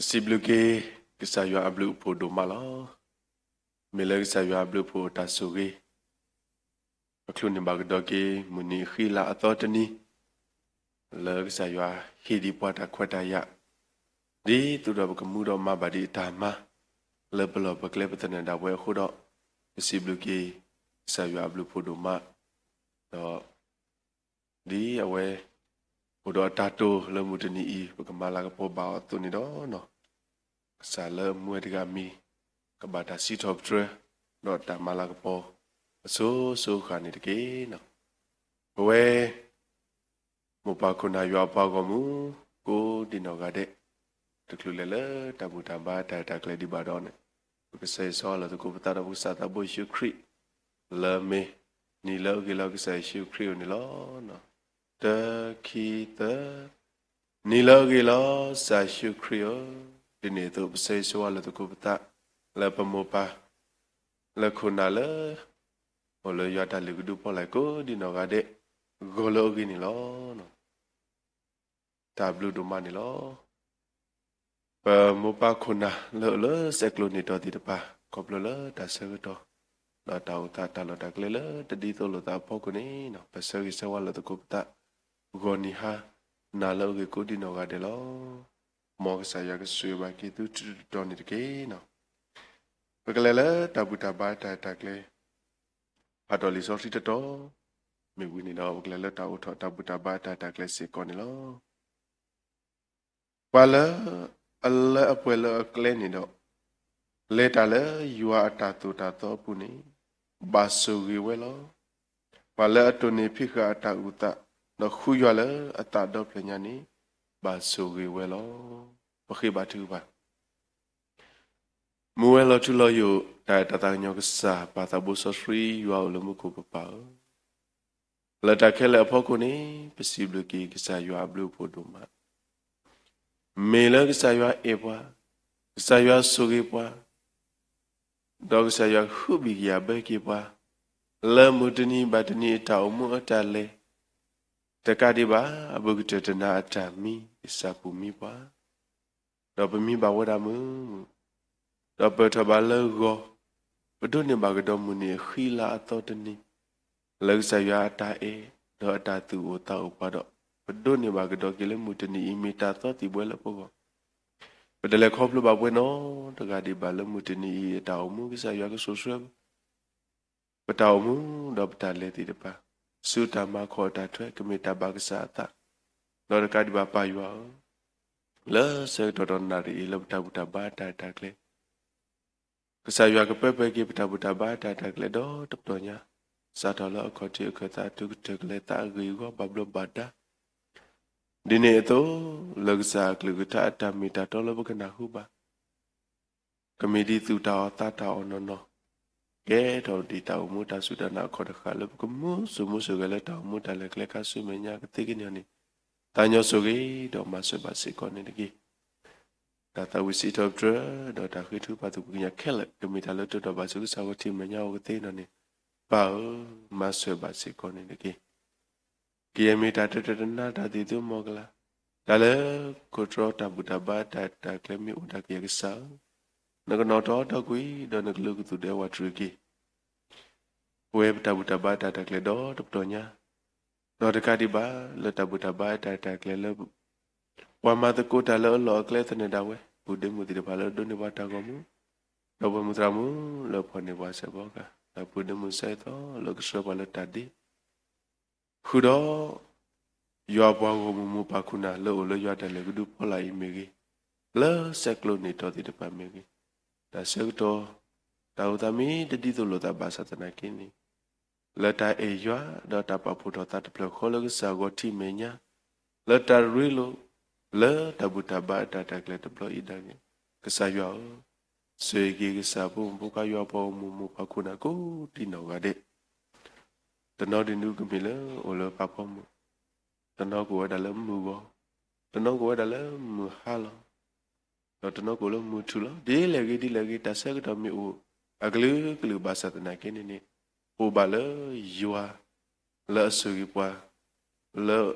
စံးဘျုးက့ၤ ကစၢ်ယွၤအဘျုးအဖှိၣ်ဒိၣ်မးလီၤ. မ့ၢ်လၢကစၢ်ယွၤအဘျုးအဖှိၣ်အတၢ်ဆိၣ်ဂ့ၤ ပချုးန့ၢ်ဘၣ်ကဒီးက့ၤ မုၢ်နံၤအဃံလၤအသီတနံၤ လၢကစၢ်ယွၤဟ့ၣ်ဒံးပှၤတၢ်ခွဲးတၢ်ယာ် ဒ်သိးဒီးပကမူဒီးမၤဘၣ်ဒံးအတၢ်မၤ လၢပလီၢ်ပကျဲပသနၢၣ်ဒၣ်ဝဲအဃိဒီး ပစံးဘျုးက့ၤ ကစၢ်ယွၤအဘျုးအဖှိၣ်ဒိၣ်မး ဒီး ဒ်အဝဲ အိၣ်ဒီးအတၢ်တိာ်လၢမုၢ်တနံၤအံၤ ပကမၤလၤကပီၤဘၣ်အီၤအသိးန့ၣ်ဒီး ကစၢ်လၢအမူဝဲတဂၤအမံၤ ကဘၣ်တၢ်စံးထီၣ်ပတြၢၤ ဒီးတၢ်မၤလၤကပီၤ အစိၤစိၤအဃၣ်န့ၣ်တက့ၢ်. ပဝဲ မိၢ်ပၢ်ခိၣ်နၢ်ယွၤအပှၤဂီၢ်မုၢ် ကိးဒံနီၢ်ဂၤဒဲး တချုးလဲၤလၢတၢ်ဘူၣ်တၢ်ဘါတၢ်ရဲၣ်တၢ်ကျဲၤဒံးဘၣ်ဒီးန့ၣ် ပကဆၢဂ့ၤဆၢဝါလီၤသကိးပသးဒီး ပကစၢ်သးဘိယ့ၣ်ၡူးခရံာ် လၢမ့ၢ် နံၤလၢအဂ့ၤလီၤကစၢ်ယ့ၣ်ၡူးခရံာ်ဧိၤန့ၣ်လီၤ. တၢ ခံ သၢ နံၤလၢအဂ့ၤလီၤ ကစၢ်ယ့ၣ်ၡူးခရံာ်ဧၢ, ဒ်န့ၣ်အသိး ပဆၢဂ့ၤဆၢဝါလီၤသကိးပသး လၢပမိၢ်ပၢ် လၢခိၣ်နၢ်လၢ အိၣ်လၢယွၤတၢ်လုၢ်ကဒုအဖီလာ် ကိးဒံနီၢ်ဂၤဒဲး ဂီၤလၢအဂ့ၤန့ၣ်လီၤ. တၢ်ဘျုးဒိၣ်မးန့ၣ်လီၤ. ပမိၢ်ပၢ်ခိၣ်နၢ်လၢအိၣ်လၢဆဲးကျိးန့ၢ်တီၢ်သ့ၣ်တဖၣ် ခီဖျိလၢတၢ်ဆၢကတီၢ် ဒီးတၢ်အိၣ်သးတၢ်လီၢ်တၢ်ကျဲလၢတဒ်သိးလိာ်သးအဖီခိၣ်န့ၣ် ပဆၢဂ့ၤဆၢဝါလီၤသကိးပသး ဂီၤနံၤဟါနၤလၢအဂ့ၤကိးဒံနီၢ်ဂၤဒဲးလီၤ. မ်ကစၢ်ယွၤကဆိၣ်ဂ့ၤဘၣ်က့ၤသုတတီၤန့ၣ်တက့ၢ်. ပကလဲၤလၢတၢ်ဘူၣ်တၢ်ဘါတၢ်ရဲၣ်တၢ်ကျဲၤ ဖးတီၢ်လံာ်စီဆှံတတီၤ မ့ၢ်ဝံၤန့ၣ်ဒီး ပကလဲၤလၢတၢ်အိၣ်ထီၣ်တၢ်ဘူၣ်တၢ်ဘါတၢ်ရဲၣ်တၢ်ကျဲၤစ့ၢ်ကီးန့ၣ်လီၤ. ပှၤလၢ အလၢအပှဲၤလၢအကျဲန့ၣ်ဒီး လဲၤတၢ်လၢယွၤအတၢ်သိၣ်တၢ်သီအပူၤန့ၣ် ဘၣ်ဆိၣ်ဂ့ၤဝဲလီၤ. ပှၤလၢအတိၢ်န့ၢ်ဖံးဃာ်အတၢ်အုၣ်သး ဒီးဃုယွၤလၢအသးဒီဖျၢၣ်ညါန့ၣ် ဘၣ်ဆိၣ်ဂ့ၤဝဲလီၤ. ပဃ့ဘါထုကဖၣ် မူဝဲလီၤထူလီၤယိာ် တၢ်အဲၣ်တၢ်သးကညီၤကစၢ် ပၢ်သးဘိစီဆှံယွၤအိၣ်လၢမူခိၣ်ကပၤဧၢ, လၢတၢ်ခဲလၢာ်အဖီခိၣ်န့ၣ် ပစံးဘျုးက့ၤကစၢ်ယွၤအဘျုးအဖှိၣ်ဒိၣ်မး, မ့ၢ်လၢကစၢ်ယွၤအဲၣ်ပှၤ, ကစၢ်ယွၤဆိၣ်ဂ့ၤပှၤ, ဒီးကစၢ်ယွၤဟုဘံၣ်ကယာ်ဘၢက့ၤပှၤ, လၢမုၢ်တနံၤဘၣ်တနံၤအတၢ်အိၣ်မူအတၢ်လဲၤ, တကးဒံးဘၣ် အဘူးကတၢၢ်တနၤအတၢ်မံ ကစၢ်ပူၤမံပှၤ ဒီးပမံဘၣ်ဝဲဒၣ်မုာ်မုာ်, ဒီးပၢၢ်ထီၣ်ဘၣ်လၢဂီၤ, ပဒိးန့ၢ်ဘၣ်ကဒီးမုၢ်နံၤအဃံလၤအသီတနံၤ, လၢကစၢ်ယွၤအတၢ်အဲၣ်, ဒီးအတၢ်သူၣ်အိၣ်သးအိၣ်ပှၤဒီး, ပဒိးန့ၢ်ဘၣ်ကဒီးက့ၤလၢမုၢ်တနံၤအံၤ မ့ၢ်တၢ်သီသံၣ်ဘှဲလၢပဂီၢ်, ပတလဲၤခီဖျိဘၣ်ပှဲၤနီတဂၤဒံးဘၣ်လၢမုၢ်တနံၤအံၤ အတၢ်အိၣ်မူကစၢ်ယွၤကဆိၣ်ဆှၢ ပတၢ်အိၣ်မူဒီးပတၢ်လဲၤသ့ၣ်တဖၣ်, ဆူတၢ်မၤခီၣ်အတၢ်ထွဲ ကမ့ၢ်တၢ်ဘၣ်ကစၢ်အသး, ဒီးတကးဒံးဘၣ်ပၢ်ယွၤဧၢ, လၢဆၢကတီၢ်ဒီးနၣ်ရံၣ်အံၤ လၢပတၢ်ဘူၣ်တၢ်ဘါတၢ်ရဲၣ်တၢ်ကျဲၤ ကစၢ်ယွၤကပၢပှဲၤက့ၤပတၢ်ဘူၣ်တၢ်ဘါတၢ်ရဲၣ်တၢ်ကျဲၤဒီးတပတီၢ်ညါ, စးထီၣ်လၢအခီၣ်ထံးအခၢၣ်သး တုၤကတၢၢ်ကလဲၤသးအဂ့ၢ်အဂီၢ် ဘၣ်ဘျီးဘၣ်ဒါ, ဒ်န့ၣ်အသိး လၢကစၢ်အကလုၢ်ကထါအတၢ်မ့ၢ်တၢ်တီလၢပကနၢ်ဟူဘၣ် ကမ့ၢ်ဒ်သူၣ်တၢ်အီၣ်သးတၢ်အီၣ်နီၢ်နီၢ်, ကဲထီၣ်ဒံးတၢ်အိၣ်မူတၢ်စူၢ်တၢ်နာ်အခီၣ်တဃာ်လၢပကမူစိၤမူဆိၣ်ဂဲၤလၢတၢ်အိၣ်မူတၢ်လဲၤကျဲခါဆူမဲာ်ညါကသ့ကန့ၢ်န့ၣ်, သးညီဆိၣ်ဂ့ၤဒီးမၤစၢၤဘၣ်စ့ၢ်ကီးန့ၣ်တက့ၢ်. တၢ်သးဝံၣ်စံးထီၣ်ပတြၢၤ ဒီးတၢ်ဃ့ထုကဖၣ်သးပှၢ်ကညီခဲလၢာ် ကမ့ၢ်တၢ်လၢတၢ်ဒိၣ်ဘၣ်ဆူကစၢ်ဂီၢ်ထံးမဲာ်ညါအဂီၢ်ကသ့နီၢ်န့ၣ်, ပၢ်ဧၢ, မၤစၢၤဘၣ်စ့ၢ်ကီးန့ၣ်တက့ၢ်. ကယဲၢ်မ့ၢ်တၢ်တတၢၢ်တနါတၢ်သံၣ်သူမီၤကလၤ, တၢ်လၢခိၣ်တြီတၢ်ဘူၣ်တၢ်ဘါတၢ်ရဲၣ်တၢ်ကျဲၤမ့ၢ်အိၣ်ဒၣ်ကယဲၢ်ကစၢ်ဧၢ, နကနီၣ်ထီၣ်ဒီကွံာ် ဒီးနကလုာ်ကသူၣ်ဒဲဝးတြံၤက့ၤ ပဝဲပတၢ်ဘူၣ်တၢ်ဘါတၢ်ရဲၣ်တၢ်ကျဲၤဒီးတပတီၢ်ညါ, ဒီးတကးဒံးဘၣ် လၢတၢ်ဘူၣ်တၢ်ဘါတၢ်ရဲၣ်တၢ်ကျဲၤလၢ ပှၤမၤသကိးတၢ်လၢအလီၢ်အကျဲသနၢၣ်ဒၣ်ဝဲ ပုၢ်ဒ့မုၣ်သ့ၣ်တဖၣ်လၢဒိးန့ၢ်ပှၤတၢ်ဂီၤမူ, ဒီးပှၤမုၢ်သရၣ်မုၣ်လၢဖီၣ်န့ၢ်ပှၤစဲးဖီကဟၣ်, ဒီးပုၢ်ဒ့မုၣ်စဲးသီလၢကဆှၢပှၤလၢတၢ်ဒ့ ဃုာ်ဒီး ယွၤပှၤဂီၢ်မုၢ်မိၢ်ပၢ်ခိၣ်နၢ်လၢအိၣ်လၢယွၤတၢ်လဲၤကဒုဖီလာ်အံၤမ့ၢ်ဂ့ၤ, လၢဆဲးကျိးန့ၢ်တီၢ်သ့ၣ်တဖၣ်မ့ၢ်ဂ့ၤ, တၢ်ဆၢကတီၢ် တၢ်အိၣ်သးမ့ၢ်တဒ်သိးလိာ်သးဘၣ်ဆၣ်သနာ်က့န့ၣ်, လၢတၢ်အဲၣ်ယွၤ ဒီးတၢ်ပာ်ဖှိၣ်ထီၣ်သးတဖျၢၣ်ဃီလၢကစၢ်ဂီၢ်ထံးမဲာ်ညါ, လၢတၢ်ရ့လိာ် လၢတၢ်ဘူၣ်တၢ်ဘါတၢ်ရဲၣ်တၢ်ကျဲၤတဘျီအံၤဒၣ်က့ၤ, ကစၢ်ယွၤဧၢ, ဆိၣ်ဂ့ၤက့ၤကစၢ်ဖိမုၣ်ဖိခွါယွၤပှၤဂီၢ်မုၢ်မိၢ်ပၢ်ခိၣ်နၢ်ကိးဒံနီၢ်ဂၤဒဲး တနီၤဒုးနုာ်ကမ့ၢ်လၢအိၣ်လၢဖးဖီမုၢ်, တနီၤကအိၣ်ဝဲဒၣ်လၢမုၢ်ဂီၤ, တနီၤကအိၣ်ဝဲဒၣ်လၢမုၢ်ဟါလီၤ, ဒီးတနီၤကအိၣ်လၢမုၢ်ထူၣ်လီၤ. ဒ်လဲၣ်ဂ့ၤဒ်လဲၣ်ဂ့ၤ တၢ်ဆၢကတီၢ်မ့ၢ်အိၣ်အကလုာ်ကလုာ်ဘၣ်ဆၣ်သနာ်က့န့ၣ်န့ၣ်, အိၣ်ဘၣ်လၢယွၤ လၢအဆိၣ်ဂ့ၤပှၤ, လၢ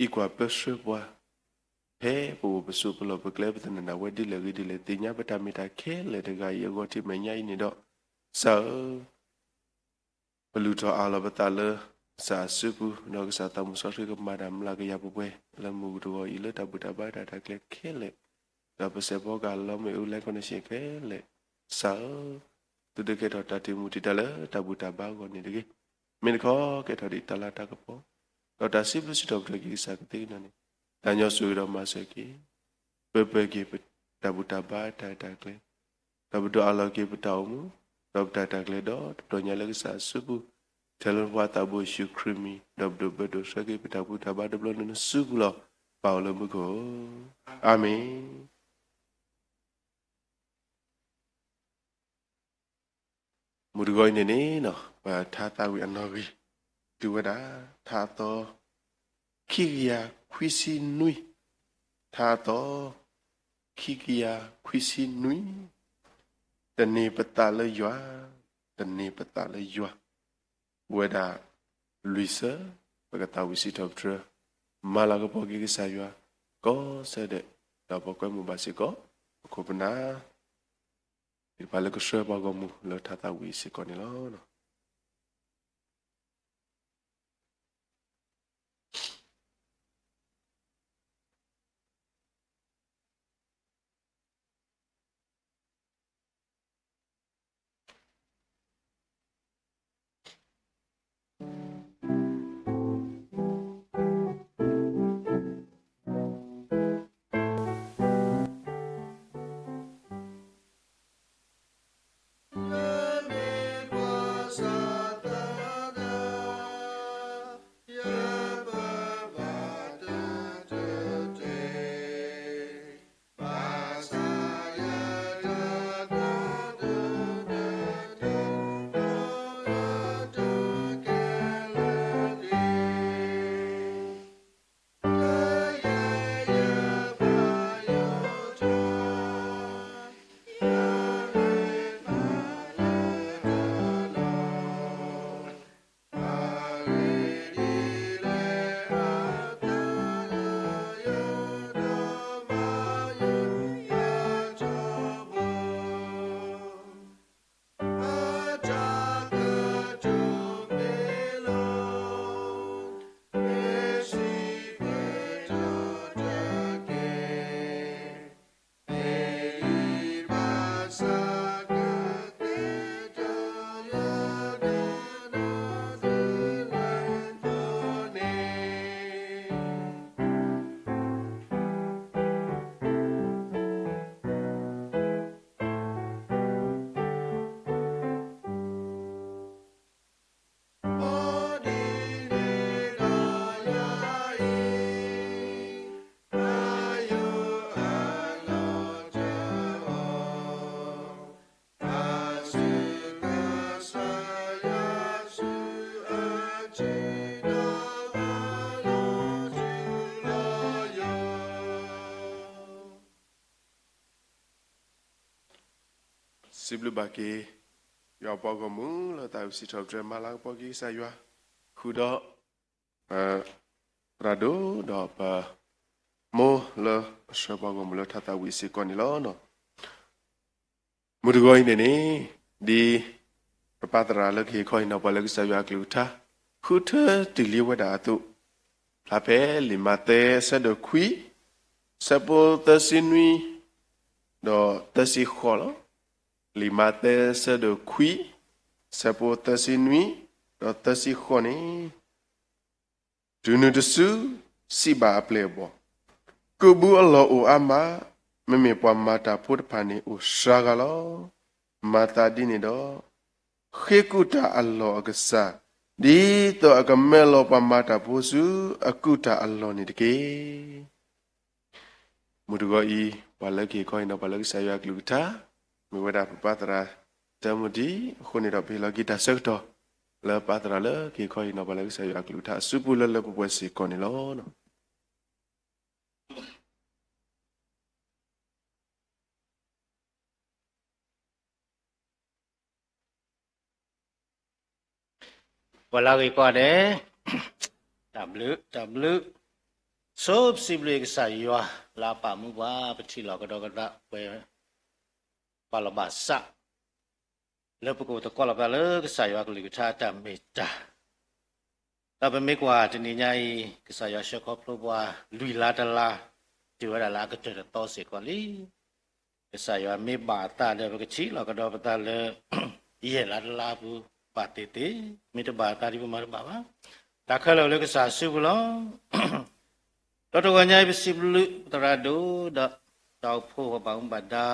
အကွၢ်ပၢဆှၢပှၤ ဖဲပအိၣ်ပဆိးပလီၢ်ပကျဲ ပသနၢၣ်ဒၣ်ဝဲဒ်လဲၣ်ဂ့ၤဒ်လဲၣ် သ့ၣ်ညါပတၢ်မ့ၢ်တၢ်ခဲလၢာ်တဂၤအံၤအဂီၢ် ထံၣ်မဲာ်ညါအံၤန့ၣ်ဒီး, ကစၢ်ဧၢ, ပလူၤထီၣ်အးလီၤပသးလၢကစၢ်အစုပူၤ, ဒီးကစၢ်သးမုၢ်စီဆှံကမၤတၢ်မျၢ်ကယၤပဝဲ လၢမုၢ်ဂီၤတဂီၤအံၤ လၢတၢ်ဘူၣ်တၢ်ဘါတၢ်တၢ်ကျဲခဲလၢာ်, ဒီးပစဲးဖီကဟၣ်လီၤမ့ၣ်အူ လဲၤခီန့ၣ်ဆ့ၣ်ခဲလၢာ်, ကစၢ်ဧၢ, သုတကဲထီၣ်တၢ်တံာ်မူးတံာ်တာ်လၢတၢ်ဘူၣ်တၢ်ဘါအဂီၢ်န့ၣ်တဂ့ၤ, မ့ၢ်တခီကဲထီၣ်ဒံးတၢ်လၤတၢ်ကပီၤ, ဒီးတၢ်စံးဘျုးစံးထီၣ်ပတြၢၤက့ၤကစၢ်ကသ့ကညးန့ၣ်, တၢ်ညီစူၤကဒီးမၤစၢၤက့ၤ ပပၢၤက့ၤပတၢ်ဘူၣ်တၢ်ဘါတၢ်တၢ်ကျဲ, ဒီးပဒိးအးလီၤက့ၤပတၢ်အိၣ်မူ, ဒီးပတၢ်တၢ်ကျဲဒီး တဘျီညါလၢကစၢ်အစုပူၤ, ထဲလၢပှၤသးဘိယ့ၣ်ၡူးခရံာ်မံၤ, ဒီးပဒိးဘၢဒိးဆှၢက့ၤပတၢ်ဘူၣ်တၢ်ဘါတဘျီလၢနစုပူၤလီၤ. ပၢ်အိၣ်လၢမူခိၣ်ဧၢ, အၤမ့ၣ်. မုၢ်တဂီၤအံၤန့ၣ်န့ၣ် ပထါသးဝံၣ်အနီၣ်ဂံၢ် တုၤဝဲဒၣ် ထါအသီ ခံကယၤခွံဆံနွံ, ထါအသီ ခံကယၤခွံဆံနွံ, တန့ၢ်ပသးလၢယွၤ, တန့ၢ်ပသးလၢယွၤ, အိၣ်ဝဲဒၣ် လွံၢ်ဆၢ, ပကသးဝံၣ်စံးထီၣ်ပတြၢၤ, မၤလၤကပီၤက့ၤကစၢ်ယွၤ ကိးဆၢဒဲး, ဒီးပကွဲမုာ်ဘၣ်စ့ၢ်ကီး ပခိၣ်ပနၢ် သ့ၣ်တဖၣ်လၢကဆှၢပှၤဂီၢ်မုၢ်လၢထါသးဝံၣ်စ့ၢ်ကီးန့ၣ်လီၤ. စံးဘျုးဘၣ်က့ၤ ယွၤပှၤဂီၢ်မုၢ်လၢသးဝံၣ်စံးထီၣ်ပတြၢၤ မၤလၤကပီၤက့ၤကစၢ်ယွၤ, ဃုာ်ဒီး ပသရၣ်ဒိၣ်ဒီးပမိၢ်လၢအဆှၢပှၤဂီၢ်မုၢ်လၢထါသးဝံၣ်စ့ၢ်ကီးန့ၣ်လီၤ. မုၢ်တဂီၤအံၤန့ၣ်န့ၣ် ဒ်ပပၢ်သရၣ်လၢကဟ့ၣ်ခီဟ့ၣ်နီၤပှၤလၢကစၢ်ယွၤအကလုၢ်ကထါ ဃုထၢတ့ၢ်လံဝဲဒၣ်အသိး, ဖျါဖဲလံာ်မးသဲအဆၢဒိၣ်ခွံ, ဆၢဖိသၢဆံနွံ ဒီးသၢဆံဃိးလီၤ. လံာ်မးသဲအဆၢဒိၣ်ခွံ, ဆၢဖိသၢဆံနွံ ဒီးသၢဆံဃိးန့ၣ် တုၤနုၤတစု စံးဘၣ်အပျဲၢ်အဘီၣ်, ကုၢ်ဘုအလီၢ်အိၣ်အါမး, မ့မ့ၢ်ပှၤမၤတၢ်ဖိတဖၣ်န့ၣ်အိၣ်စှၤဂၤလီၤ. မၤသးဒ်န့ၣ်ဒီး, ဃ့ကုၢ်တၢ်အလီၢ်အကစၢ်, ဒ်သိးအကမၢလီၤပှၤမၤတၢ်ဖိဆူအကုၢ်တၢ်အလီၢ်န့ၣ်တက့ၢ်. မုၢ်တဂီၤအံၤ ပှၤလၢကဟ့ၣ်ခီဟ့ၣ်နီၤပှၤလၢကစၢ်ယွၤအကလုၢ်ကထါ မ့ၢ်ဝဲဒၣ်ပပၢ်သရၣ်တၢမူဒံးအဃိန့ၣ်ဒီး ပဟ့ၣ်လီၤက့ၤတၢ်ဆၢကတီၢ် လၢပၢ်သရၣ်လၢကဟ့ၣ်ခီဟ့ၣ်နီၤပှၤလၢကစၢ်ယွၤအကလုၢ်ကထါအစုပူၤလၢလၢပှဲၤပှဲၤစ့ၢ်ကီးန့ၣ်လီၤ. ပှၤလၢအဂ့ၤကိးဂၤဒဲး, တၢ်ဘျုး တၢ်ဘျုး, ဆိပစံးဘျုးကစၢ်ယွၤလၢအပာ်မူပှၤ ပထံၣ်လိာ်ကဒီးကဒါပှဲၤ ဘၣ်လီၤဘၣ်စး လၢပကအိၣ်သကိးလီၤပသးလၢကစၢ်ယွၤအကလုၢ်ကထါအတၢ်မ့ၢ်တၢ် ဒီးပမ့ၢ်ကွၢ်တနံၤညါအံၤ ကစၢ်ယွၤဆှၢခီဖျိပှၤ လွံၢ်လါတလါ တုၤဝဲဒၣ်လၢအကတၢၢ်တသီစ့ၢ်ကီးလံ. ကစၢ်ယွၤမ့ၢ်ဘၣ်အသးဒီး ပကထံၣ်လိာ်ကဒီးပသးလၢ ယဲၢ်လါတလါပူၤ ဘၣ်သ့ၣ်သ့ၣ်, မ့ၢ်တဘၣ်အသးဒီးပမၤတဘၣ်ဘၣ်. တၢ်ခဲလၢာ်အိၣ်လၢကစၢ်စုပူၤလီၤ. ဒီးတဂီၤညါအံၤ ပစံးဘျုးသရၣ်ဒိၣ် ဒီးတၢ်အိၣ်ဖှိၣ်ပှၤဘၣ်မူဘၣ်ဒါ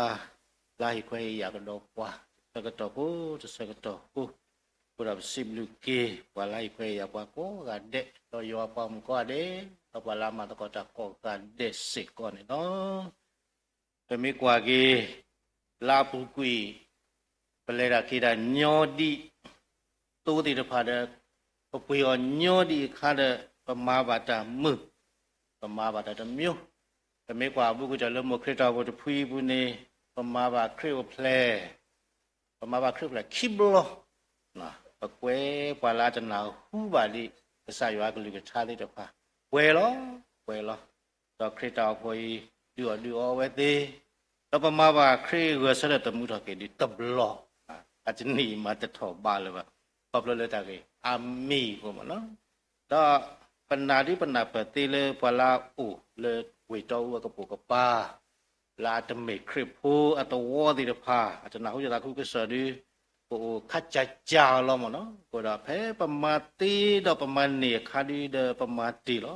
လၢဟ့ၣ်ခွဲးဟ့ၣ်ယာ်ကဒီးပှၤ တဆၢကတီၢ်ဖိ တဆၢကတီၢ်ဖိ, အဃိဒီးပစံးဘျုးက့ၤ ပှၤလၢဟ့ၣ်ခွဲးဟ့ၣ်ယာ်ပှၤကိးဂၤဒဲး, ဒီးယွၤပှၤမုၣ်ကိးဂၤဒဲး, ဒီးပှၤလၢအမၤသကိးတၢ်ကိးဂၤဒဲးစ့ၢ်ကီးန့ၣ်လီၤ. ပမ့ၢ်ကွၢ်က့ၤ လၢအပူၤကွံာ် ပလဲၤတၢ်က့ၤတၢ်ညီဒံး သိသ့ၣ်တဖၣ်ဒီး ပပှ့ၤအီၤညီဒံးအခါဒီး ပမၤဘၣ်တၢ်မုာ်, ပမၤဘၣ်တၢ်တမျိုး, ပမ့ၢ်ကွၢ်အဘူးကတၢၢ်လၢမိၢ်ခရံာ်တၢ်အိၣ်ဖှိၣ်တဖုအံၤအပူၤန့ၣ် ပမၤဘၣ်ခရံာ်အိၣ်ဖျဲၣ် ပမၤဘၣ်ခရံာ်အိၣ်ဖျဲၣ်ခံဘျီ, ပကွဲပှၤလၢအတနၢ်ဟူဘၣ်ဒံး ကစၢ်ယွၤအကလုၢ်ကထါသ့ၣ်တဖၣ်, ပှဲၤလီၤ, ပှဲၤလီၤ. ဒီးခရံာ်တၢ်အိၣ်ဖှိၣ်အံၤ ဒုးအီၣ်ဒုးအီဝဲသ့ၣ်, ဒီးပမၤဘၣ်ခရံာ်ဂဲၤဆၢထၢၣ်သမူထီၣ်က့ၤဒံးတဘျီ, အတနံၤအံၤမၤတထီၣ်ဘးလၢၤဘၣ်, ခီဖျိလၢတၢ်ဂ့ၢ်အါမံၤအဃိမ့ၢ်နီၤ. ဒီးပနာ်ဒုးပနၢ်ပၢၢ်သ့လၢပှၤလၢအအိၣ်လၢဝ့ၢ်တီအူအကပိာ်ကပၤ လၢအတမ့ၢ်ခရံာ်ဖိအသဝီသ့ၣ်တဖၣ် အတနၢ်ဟူယသးခုကစီၣ်ဒီး ပအိၣ်ခါကၢ်ကၢ်အီၤလီၤမ့ၢ်နီၤ. အဃိဒီးဖဲပမၤသ့ဒီးပမၤန့ၢ်အခါဒုးဒီးပမၤတ့ၢ်လီၤ.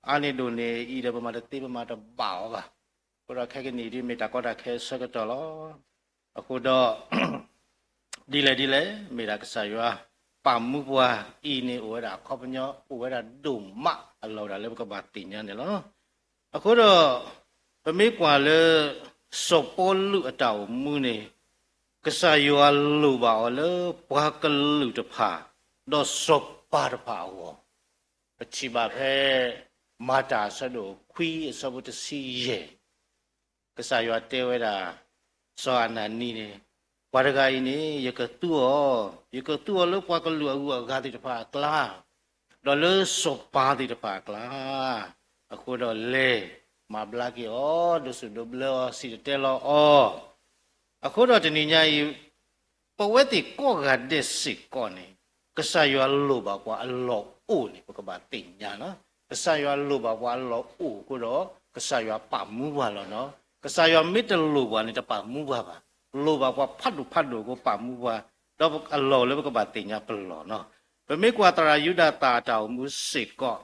အါန့ၢ်ဒိၣ်န့ၢ်အံၤဒီးပမၤတသ့ပမၤတဘၣ်အီၤဘၣ်. အဃိဒီးခဲကနံၣ်အံၤဒုးမ့ၢ်တၢ်ကီတၢ်ခဲအဆၢကတီၢ်လီၤ. အဃိဒီး ဒ်လဲၣ်ဒ်လဲၣ် မ့ၢ်ဒၣ်ကစၢ်ယွၤပာ်မူပှၤအံၤန့ၣ် အိၣ်ဝဲဒၣ်အခီပညီ အိၣ်ဝဲဒၣ်ဒိၣ်မး အလီၢ်ဝဲဒၣ်လၢပကဘၣ်သ့ၣ်ညါန့ၣ်လီၤ. အဃိဒီး ပမ့ၢ်ကွၢ်လၢ စီၤပီလူးအတၢ်အိၣ်မူန့ၣ် ကစၢ်ယွၤလိၣ်ဘၣ်အီၤလၢပှၤကလုာ်တဖၣ် ဒီးစီၤပၤတဖၣ်အဂီၢ်, ပထံၣ်ဘၣ်ဖဲ မၤတၢ်အဆၢဒိၣ်ခွံအဆၢဖိတဆံယဲၢ် ကစၢ်ယွၤတဲဝဲဒၣ် စီၤအနၤနံန့ၣ်, ပှၤတဂၤအံၤန့ၣ် ယကသူအီၤ, ယကသူအီၤလၢပှၤကလုာ်အဂုၤအဂၤသ့ၣ်တဖၣ်အကျါ, ဒီးလၢစီၤပၤသ့ၣ်တဖၣ်အကျါ, အဃိဒီးလဲၤမၤဘျါက့ၤအီၤ, ဒိးစူၣ်ဒိးဘျၢအီၤ, စံၣ်တဲၤတဲလီၤအီၤ, အဃိဒီးတနံၤညါအံၤ ပဝဲသ့ၣ်ကိးဂၤဒဲးစ့ၢ်ကီးန့ၣ် ကစၢ်ယွၤလိၣ်ဘၣ်ပှၤအလီၢ်အိၣ်န့ၣ် ပကဘၣ်သ့ၣ်ညါလီၤ. ကစၢ်ယွၤလိၣ်ဘၣ်ပှၤအလီၢ်အိၣ်အဃိဒီး ကစၢ်ယွၤပာ်မူပှၤလီၤနီၤ. ကစၢ်ယွၤမ့ၢ်တလိၣ်ပှၤန့ၣ် တပာ်မူပှၤဘၣ်. လိၣ်ဘၣ်ပှၤဖးဒိၣ်ဖးဒိၣ်အဃိပာ်မူပှၤ, ဒီးအလီၢ်လၢပကဘၣ်သ့ၣ်ညါပလီၢ်နီၤ. ပမ့ၢ်ကွၢ်သရၣ်ယူဒၤသၣ်အတၢ်အိၣ်မူစ့ၢ်ကီး,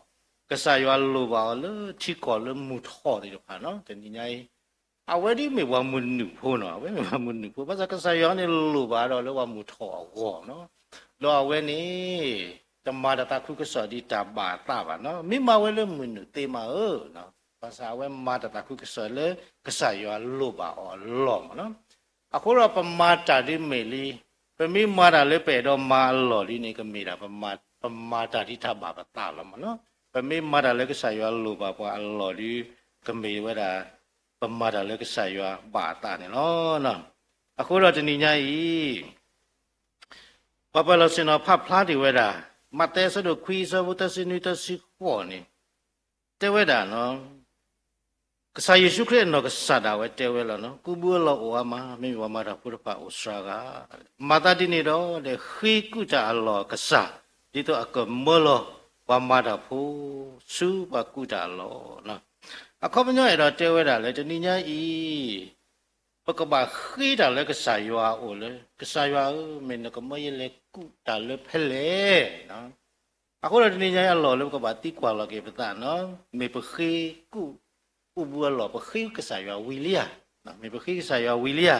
ကစၢ်ယွၤလိၣ်ဘၣ်အီၤလၢထံကီၢ်လၢမုၢ်ထီၣ်သ့ၣ်တဖၣ်နီၤ. တနံၤညါအံၤ အဝဲဒ်မ့ၢ်ပှၤမုၢ်နုာ်ဖိနီၤ, အဝဲမ့ၢ်ပှၤမုၢ်နုာ်ဖိ, ဘၣ်ဆၣ်ကစၢ်ယွၤန့ၣ်လိၣ်ဘၣ်ဒီးလၢပှၤမုၢ်ထီၣ်အဂီၢ်နီၤ. ဒီးအဝဲန့ၣ် တမၤတၢ်သးခုကစီၣ်ဒ်တၢ်ဘၣ်အသးဘၣ်နီၤ, မ့ၢ်မၤဝဲလၢမုၢ်နုာ်သ့မးဧၢ, ဘၣ်ဆၣ်အဝဲမၤတၢ်သးခုကစီၣ်လၢကစၢ်ယွၤလိၣ်ဘၣ်အီၤအလီၢ်မးနီၤ. အဃိဒီးပမၤတၢ်ဒ်မ့ၢ်လံ, ပမ့ၢ်မၤတၢ်လၢပအဲၣ်ဒိးမၤအလီၢ်လံန့ၣ် ကမ့ၢ်ဒၣ် ပမၤတၢ်ဒ်တၢ်ဘၣ်ပသးလီၤမးနီၤ. ပမ့ၢ်မၤတၢ်လၢကစၢ်ယွၤလိၣ်ဘၣ်ပှၤအလီၢ်ဒီး ကမ့ၢ်ဝဲဒၣ် ပမၤတၢ်လၢကစၢ်ယွၤဘၣ်အသးန့ၣ်လီၤ. အဃိဒီးတနံၤညါအံၤ ပှၤပၢၤလီၢ်ဆ့ၣ်နီၤဖးဖျါတ့ၢ်ဝဲဒၣ် မးသဲအဆၢဒိၣ်ခွံအဆၢဖိသၢဆံနွံသၢဆံဃိးန့ၣ် တဲဝဲဒၣ်နီၤ, ကစၢ်ယ့ၣ်ၡူးခရံာ်အနီၢ်ကစၢ်ဒၣ်ဝဲတဲဝဲလီၤနီၤ, ကူးဘုအလီၢ်အိၣ်အါမး, မ့မ့ၢ်ပှၤမၤတၢ်ဖိတဖၣ်အိၣ်စှၤဂၤ, မၤသးဒ်န့ၣ်ဒီး ဒီးဃ့ကူၣ်တၢ်အလီၢ်ကစၢ်, ဒ်သိးအကမၢလီၤ ပှၤမၤတၢ်ဖိ ဆူပှၤကူၣ်တၢ်အလီၢ်နီၤ. အခီပညီအဲၣ်ဒိးတဲဝဲဒၣ်လၢတနံၤညါအံၤ ပကဘၣ်ဃ့တၢ်လၢကစၢ်ယွၤအအိၣ်လၢ ကစၢ်ယွၤဧၢ, မ့ၢ်နကမၢယလဲၤကူၣ်တၢ်လၢဖဲလဲၣ်. အဃိဒီးတနံၤညါအံၤအလီၢ်လၢပကဘၣ်သံကွၢ်လီၤက့ၤပသးနီၤ, မ့ၢ်ပဃ့ကူၣ်, ကူၣ်ဘုအလီၢ် ပဃ့ကစၢ်ယွၤဝံၤလံဧါ, မ့ၢ်ပဃ့ကစၢ်ယွၤဝံၤလံဧါ,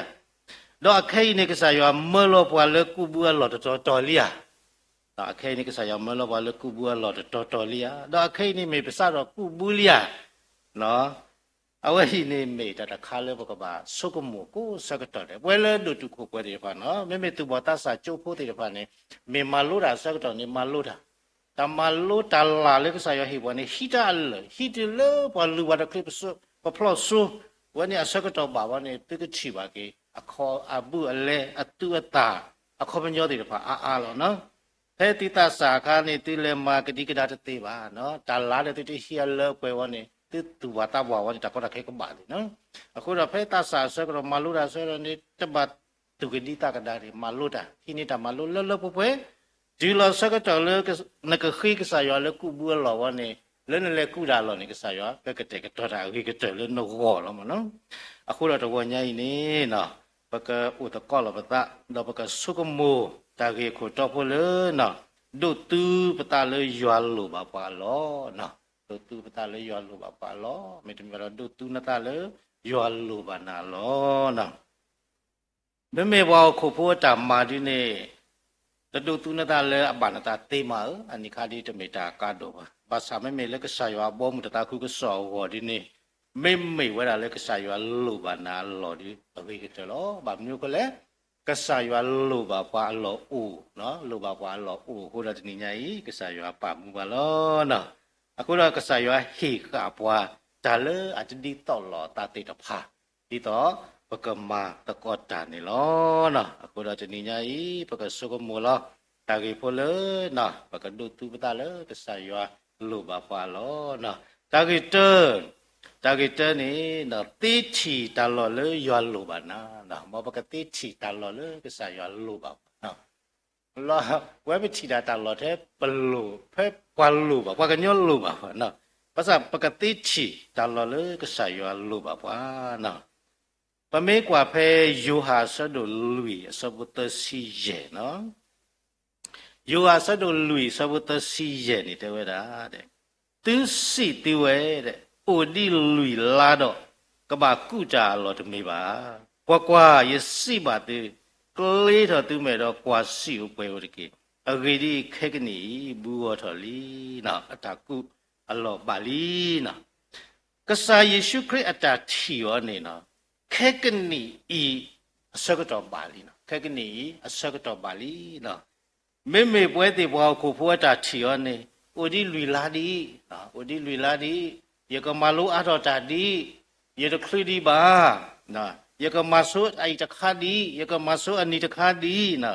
ဒီးအခဲအံၤန့ၣ် ကစၢ်ယွၤမၢလီၤပှၤလၢကူၣ်ဘုအလီၢ်တတီၤတီၤလံဧါ, ဒီးအခဲအံၤန့ၣ် ကစၢ်ယွၤမၢလီၤပှၤလၢကူၣ်ဘုအလီၢ်တတီၤတီၤလံဧါ, ဒီးအခဲအံၤန့ၣ်မ့ၢ်ပစးထီၣ်ကူၣ်ဘုလံဧါ အဝဲအံၤန့ၣ်မ့ၢ်တၢ်တခါလၢပကဘၣ်ဆိကမိၣ်ကိးဆၢကတီၢ်န့ၣ်, ပဝဲလၢဒိၣ်တုာ်ခိၣ်ပှဲၤသ့ၣ်တဖၣ်နီၤ, မ့မ့ၢ်သူၣ်ဘီၣ်သးစၢ်ကၠိဖိသ့ၣ်တဖၣ်န့ၣ်, မ့ၢ်မၤလိတၢ်အဆၢကတီၢ်န့ၣ် မၤလိတၢ်, တၢ်မၤလိတၢ်လၢ်လၢကစၢ်ယွၤဟ့ၣ်ပှၤန့ၣ် ဟံးတၢ်အလၢာ်, ဟံးတုၤလၢပှၤလုၢ်ပှၤတချုးပဖျီၣ်စိ, ဝဲန့ၣ်အဆၢကတီၢ်ဘၣ်ဝဲန့ၣ် သုကထံၣ်ဘၣ်က့ၤ အခီအဘူးအလဲ အသူအသၣ် အခီပညီသ့ၣ်တဖၣ်အါအါလီၤနီၤ. ဖဲသုသးစၢ်အခါန့ၣ် သုလဲၤမၤကဒံကဒါတသ့ဘၣ်, တၢ်လၢ်ဒီးသုတဟံးအလၢအပှဲၤဝဲန့ၣ် သုသူၣ်ပှၤသးပှၢ်ဝဲန့ၣ် တၢ်ကီတၢ်ခဲကဘၣ်လံနီၤ. အဃိဒီးဖဲသးစၢ်အဆၢကတီၢ်မၤလိတၢ်အဆၢကတီၢ်န့ၣ် တဘၣ်သူၣ်ကဒံသးကဒါန့ၣ် မၤလိတၢ် ဟံးန့ၢ်တၢ်မၤလိလၢလၢပှဲၤပှဲၤ တုၤလီၤဆၢကတီၢ်လၢ နကဃ့ကစၢ်ယွၤလၢကူၣ်ဘုအလီၢ်ဝဲန့ၣ် လၢနလဲၤကူၣ်တၢ်အလီၢ်န့ၣ် ကစၢ်ယွၤကကတဲာ်ကတီၤတၢ်အဂ့ၤကတၢၢ်လၢနဂီၢ်လီၤမးနီၤ. အဃိဒီးတဂီၤညါအံၤန့ၣ် ပကအိၣ်သကိးလီၤပသး ဒီးပကဆိကမိၣ်တၢ်ဂ့ၢ်အခိၣ်တီဖိလၢ ဒိးသူပသးလၢယွၤလိၣ်ဘၣ်ပှၤအလီၢ်, ဒိးသူပသးလၢယွၤလိၣ်ဘၣ်ပှၤအလီၢ်, မ့တမ့ၢ်ဒီးဒိးသူနသးလၢယွၤလိၣ်ဘၣ်နၤအလီၢ်နီၤ. မ့မ့ၢ်ပှၤဟီၣ်ခိၣ်ဖိအတၢ်မၤဒ်န့ၣ် တဒိးသူနသးလၢအဘၣ်နသးသ့မးဧၢ, အန့ၣ်ခါဒ်တမ့ၢ်တၢ်ကါဒိၣ်ဘၣ်. ဘၣ်ဆၣ်မ့မ့ၢ်လၢကစၢ်ယွၤအဘီအမုၢ်တၢ်သးခုကစီၣ်အဂီၢ်ဒ်န့ၣ် မ့မ့ၢ်ဝဲဒၣ်လၢကစၢ်ယွၤလိၣ်ဘၣ်နၤအလီၢ်ဒီးအဂ့ၤကတၢၢ်လီၤ. ဘၣ်မနုၤအဃိလဲၣ်, ကစၢ်ယွၤလိၣ်ဘၣ်ပှၤအလီၢ်အိၣ်, လိၣ်ဘၣ်ပှၤအလီၢ်အိၣ်အဃိဒီးတနံၤညါအံၤ ကစၢ်ယွၤပာ်မူပှၤလီၤနီၤ. အဃိဒီးကစၢ်ယွၤဟ့ၣ်ဃာ်ပှၤတၢ်လၢအတဒ်သိးလိာ်အသးသ့ၣ်တဖၣ် ဒ်သိးပကမၤသကိးတၢ်န့ၣ်လီၤ. အဃိဒီးတနံၤညါအံၤ ပကဆိကမိၣ်လီၤ တၢ်ဂ့ၢ်ဖိလၢ ပကဒိးသူပသးလၢကစၢ်ယွၤလိၣ်ဘၣ်ပှၤအလီၢ်, တၢ်ဂ့ၢ်တၢ, တၢ်ဂ့ၢ်တၢန့ၣ် သ့ထံၣ်တၢ်လီၢ်လၢယွၤလိၣ်ဘၣ်နၤ, မ်ပကသ့ထံၣ်တၢ်လီၢ်လၢကစၢ်ယွၤလိၣ်ဘၣ်ပှၤ ပဝဲပထံၣ်ဒၣ်တၢ်လီၢ်ထဲပလိၣ်, ဖဲပှၤလိၣ်ဘၣ်, ပှၤကညီလိၣ်ဘၣ်ပှၤ, ဘၣ်ဆၣ်ပကသ့ထံၣ်တၢ်လီၢ်လၢကစၢ်ယွၤလိၣ်ဘၣ်ပှၤနီၤ. ပမ့ၢ်ကွၢ်ဖဲယိၤဟၣ်အဆၢဒိၣ်လွံၢ်အဆၢဖိသၢဆံယဲၢ်နီၤ, ယိၤဟၣ်အဆၢဒိၣ်လွံၢ်အဆၢဖိသၢဆံယဲၢ်န့ၣ်တဲဝဲဒၣ်, သုစံးသုဝဲ, အိၣ်ဒံးလွံၢ်လါဒီး ကဘၣ်ကူးတၢ်အလီၢ်တမ့ၢ်ဘၣ်. ကွၢ်ကွၢ်, ယစံးဘၣ်သု, ကျ့ထီၣ်သုမဲာ်ဒီးကွၢ်စံာ်အိၣ်ပှဲၤအိၣ်တက့ၢ်. အဂ့ၢ်ဒ်အံၤ, ခဲကနံၣ်အံၤ ဘူးဂီၤထီၣ်လံ, အတၢ်ကူးအလီၢ်ဘၣ်လံနီၤ. ကစၢ်ယ့ၣ်ၡူးခရံာ်အတၢ်ထံၣ်အီၤန့ၣ်နီၤ, ခဲကနံၣ်အံၤအဆၢကတီၢ်ဘၣ်လံနီၤ, ခဲကနံၣ်အံၤအဆၢကတီၢ်ဘၣ်လံနီၤ. မ့မ့ၢ်ပဝဲသ့ၣ်ပှၤဟီၣ်ခိၣ်ဖိအတၢ်ထံၣ်အီၤန့ၣ် အိၣ်ဒံးလွံၢ်လါဒံး, အိၣ်ဒံးလွံၢ်လါဒံး, ယကမၤလိအါထီၣ်တၢ်ဒံး, ယတချုးဒံးဘၣ်, ယကမၤဆိအအံၤတခါဒံး, ယကမၤဆိအနံၤတခါဒံးနီၤ.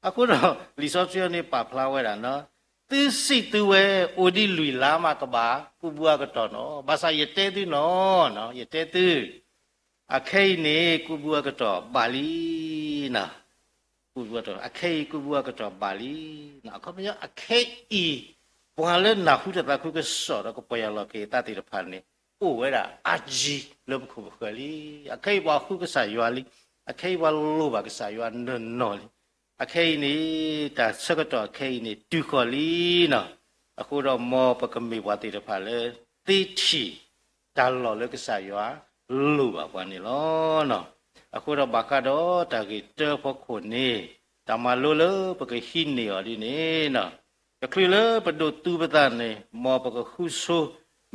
အဃိဒီး လံာ်စီဆှံအံၤန့ၣ်ပာ်ဖျါဝဲဒၣ်နီၤ, သုစံးသုဝဲ, အိၣ်ဒံးလွံၢ်လါမးကဘၣ်ကူးဘူးအကတီၢ်နီၤ, ဘၣ်ဆၣ်ယတဲသုနီၤ, ယတဲသု အခဲအံၤန့ၣ် ကူးဘူးအကတီၢ်ဘၣ်လံနီၤ. ကူးဘူးအကတီၢ်, အခဲအံၤကူးဘူးအကတီၢ်ဘၣ်လံနီၤ. အခီပညီ အခဲအံၤ ပှၤလၢနၢ်ဟူတၢ်သးခုကစီၣ်ဒီးကပီၢ်ယၢ်လီၤက့ၤအသးသ့ၣ်တဖၣ်န့ၣ် အိၣ်ဝဲဒၣ်အါကံလၢပခိၣ်ပဃၢၤလံ. အခဲအံၤပှၤဃုကစၢ်ယွၤလံ. အခဲအံၤပှၤလိၣ်ဘၣ်ကစၢ်ယွၤနီၢ်နီၢ်လံ. အခဲအံၤန့ၣ် တၢ်ဆၢကတီၢ်အခဲအံၤန့ၣ် တုၤဃီၤလံနီၤ. အဃိဒီးမ်ပကမ့ၢ်ပှၤသ့ၣ်တဖၣ်လၢ သ့ထံၣ်တၢ်လီၢ်လၢကစၢ်ယွၤလိၣ်ဘၣ်ပှၤန့ၣ်လီၤ. အဃိဒီးဘၣ်ဃးဒီးတၢ်ဂ့ၢ်တၢအဖီခိၣ်န့ၣ် တၢ်မၤလိလၢပကဟံးန့ၢ်အီၤဒ်န့ၣ်နီၤ, တချုးလၢပဒိးသူပသးန့ၣ် မ်ပကဃုဆိ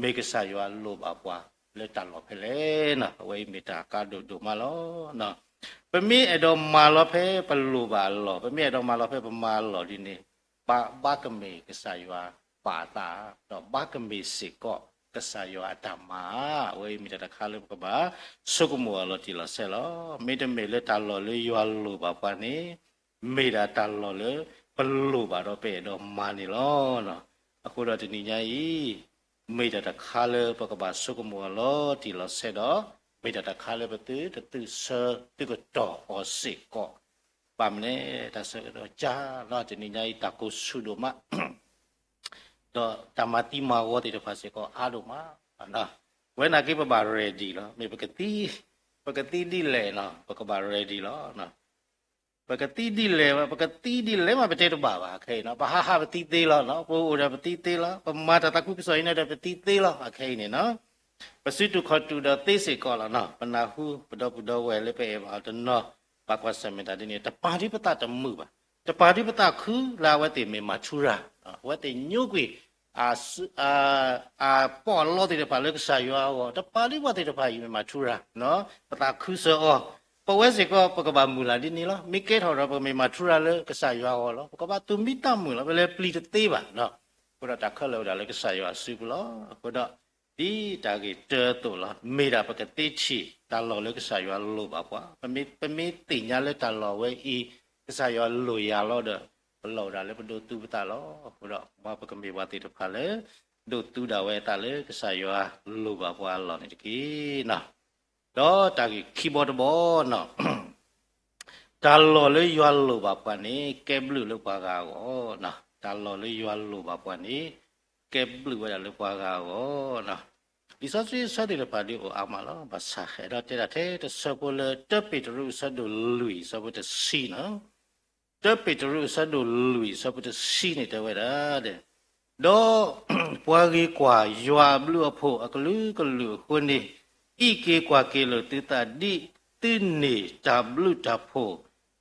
မ့ၢ်ကစၢ်ယွၤလိၣ်ဘၣ်ပှၤလၢတၢ်လီၢ်ဖဲလဲၣ်နီၤ. အဝဲအံၤမ့ၢ်တၢ်ကါဒိၣ်ဒိၣ်မးလီၤ. ပမ့ၢ်အဲၣ်ဒိးမၤလီၤဖဲပလိၣ်ဘၣ်အလီၢ်, ပမ့ၢ်အဲၣ်ဒိးမၤလီၤဖဲပမၤအလီၢ်ဒ်န့ၣ် ဘၣ်, ဘၣ်ကမ့ၢ်ကစၢ်ယွၤပာ်အသး, ဒီးဘၣ်ကမ့ၢ်စ့ၢ်ကီးကစၢ်ယွၤအတၢ်မၤဧါ. အဝဲအံၤမ့ၢ်တၢ်တခါလၢပကဘၣ်ဆိကမိၣ်အီၤလီၤတံၢ်လီၤဆဲးလီၤ. မ့တမ့ၢ်လၢတၢ်လီၢ်လၢယွၤလိၣ်ဘၣ်ပှၤန့ၣ် မ့ၢ်ဒၣ်တၢ်လီၢ်လၢပလိၣ်ဘၣ်ဒီးပအဲၣ်ဒိးမၤန့ၣ်လီၤ. အဃိဒီးတနံၤညါအံၤ မ့ၢ်တၢ်တခါလၢပကဘၣ်ဆိကမိၣ်အီၤလီၤတံၢ်လီၤဆဲးဒီး မ့ၢ်တၢ်တခါလၢပသုတသုဆၢသုကတီၢ်အီၤစ့ၢ်ကီး. ဘၣ်မနုၤလဲၣ်, တၢ်ဆၢကတီၢ်ကါလီၤ. တနံၤညါအံၤ တၢ်ကိၢ်ဆူၣ်ဒိၣ်မး ဒီးတၢ်မၤသံမၤဂီၤသ့ၣ်တဖၣ်စ့ၢ်ကီးအါဒိၣ်မး. ဝဲနာ်က့ပဘၣ် ready လီၤ. မ့ၢ်ပကသံ, ပကသံဒ်လဲၣ်နီၤ, ပကဘၣ် ready လီၤ. ပကသံဒ်လဲၣ်, ပကသံဒ်လဲၣ်မးပတဲတဘၣ်ဘၣ် ခဲအံၤနီၤ. ပဟးဟးပသံသ့လီၤနီၤ, ပအိၣ်ဒီးပသံသ့လီၤ, ပမၤတၢ်သးခုကစီၣ်အံၤန့ၣ်ဒီးပသံသ့လီၤ. အခဲအံၤန့ၣ်နီၤ ပစုတူာ်ခီၣ်တူာ်ဒီးသ့စ့ၢ်ကီးလီၤနီၤ. ပနၢ်ဟူပဒီပုၢ်ဒီဝဲၢ်လၢပအဲၣ်ဘၣ်အီၤတနီၤ ဘၣ်ကွၢ်ဆၢၣ်မဲာ်တၢ်ဒ်န့ၣ် တပာ်ဒံးပသးတမုာ်ဘၣ်. တပာ်ဒံးပသးခုလၢအဝဲသ့ၣ်မ့ၢ်မၤထူရၤ, အဝဲသ့ၣ်ညိကွံာ် အပီးအလီသ့ၣ်တဖၣ်လၢကစၢ်ယွၤအဂီၢ်, တပာ်ဒံးပှၤသ့ၣ်တဖၣ်အံၤမ့ၢ်မၤထူရၤ, ပသးခုစၢၤအီၤ. ပဝဲစ့ၢ်ကီး ပကဘၣ်မုၢ်လၢ်ဒ်န့ၣ်လီၤ. မ့ၢ်ကဲထီၣ်ဒီးပကမ့ၢ်မၤထူရၤလၢကစၢ်ယွၤအဂီၢ်လီၤ. ပကဘၣ်သူၣ်မံသးမုာ်လီၤ. ပလဲၤပျံၤတသ့ဘၣ်. အဃိဒီးတၢ်ခဲလၢာ်ဝဲဒၣ်လၢကစၢ်ယွၤအစုပူၤလီၤ. အဃိဒီး ဒ်တၢ်ဂ့ၢ်တၢအသိးလီၤ. မ့ၢ်ဒၣ်ပကသ့ထံၣ်တၢ်လီၢ်လၢကစၢ်ယွၤလိၣ်ဘၣ်ပှၤ, ပမ့ၢ်သ့ၣ်ညါလၢတၢ်လီၢ်ဝဲအံၤ ကစၢ်ယွၤလိၣ်ယၤလီၤဒီး ပလီၢ်ဝဲဒၣ်လၢပဒိးသူပသးလီၤ. အဃိဒီး မ်ပကမ့ၢ်ပှၤသ့ၣ်တဖၣ်လၢ ဒိးသူဒၣ်ဝဲအသးလၢကစၢ်ယွၤလိၣ်ဘၣ်ပှၤအလီၢ်န့ၣ်တက့ၢ်နီၤ. ဒီးတၢ်ဂ့ၢ်ခံဘီတဘီနီၤ, တၢ်လီၢ်လၢယွၤလိၣ်ဘၣ်ပှၤန့ၣ် ကဲဘျုးလၢပှၤဂၤအဂီၢ်နီၤ. တၢ်လီၢ်လၢယွၤလိၣ်ဘၣ်ပှၤန့ၣ် ကဲဘျုးဝဲဒၣ်လၢပှၤဂၤအဂီၢ်နီၤ. လံာ်စီဆှံအဆၢသ့ၣ်တဖၣ်ဒ်အိၣ်အါမးလီၤ. ဘၣ်ဆၣ်အဲၣ်ဒိးတဲဒၣ်ထဲတဆၢဖိလၢ တၢပ့းတရူးအဆၢဒိၣ်လွံၢ်အဆၢဖိတဆံနီၤ. တၢပ့းတရူးအဆၢဒိၣ်လွံၢ်အဆၢဖိတဆံန့ၣ်တဲဝဲဒၣ်, ဒီးပှၤဂ့ၤကွၢ်ယွၤအဘျုးအဖှိၣ်အကလုာ်ကလုာ်အဃိန့ၣ်, အံးက့ၤကွၢ်က့ၤလိာ်သုသးဒ်သုန့ၢ်တၢ်ဘျုးတၢ်ဖှိၣ်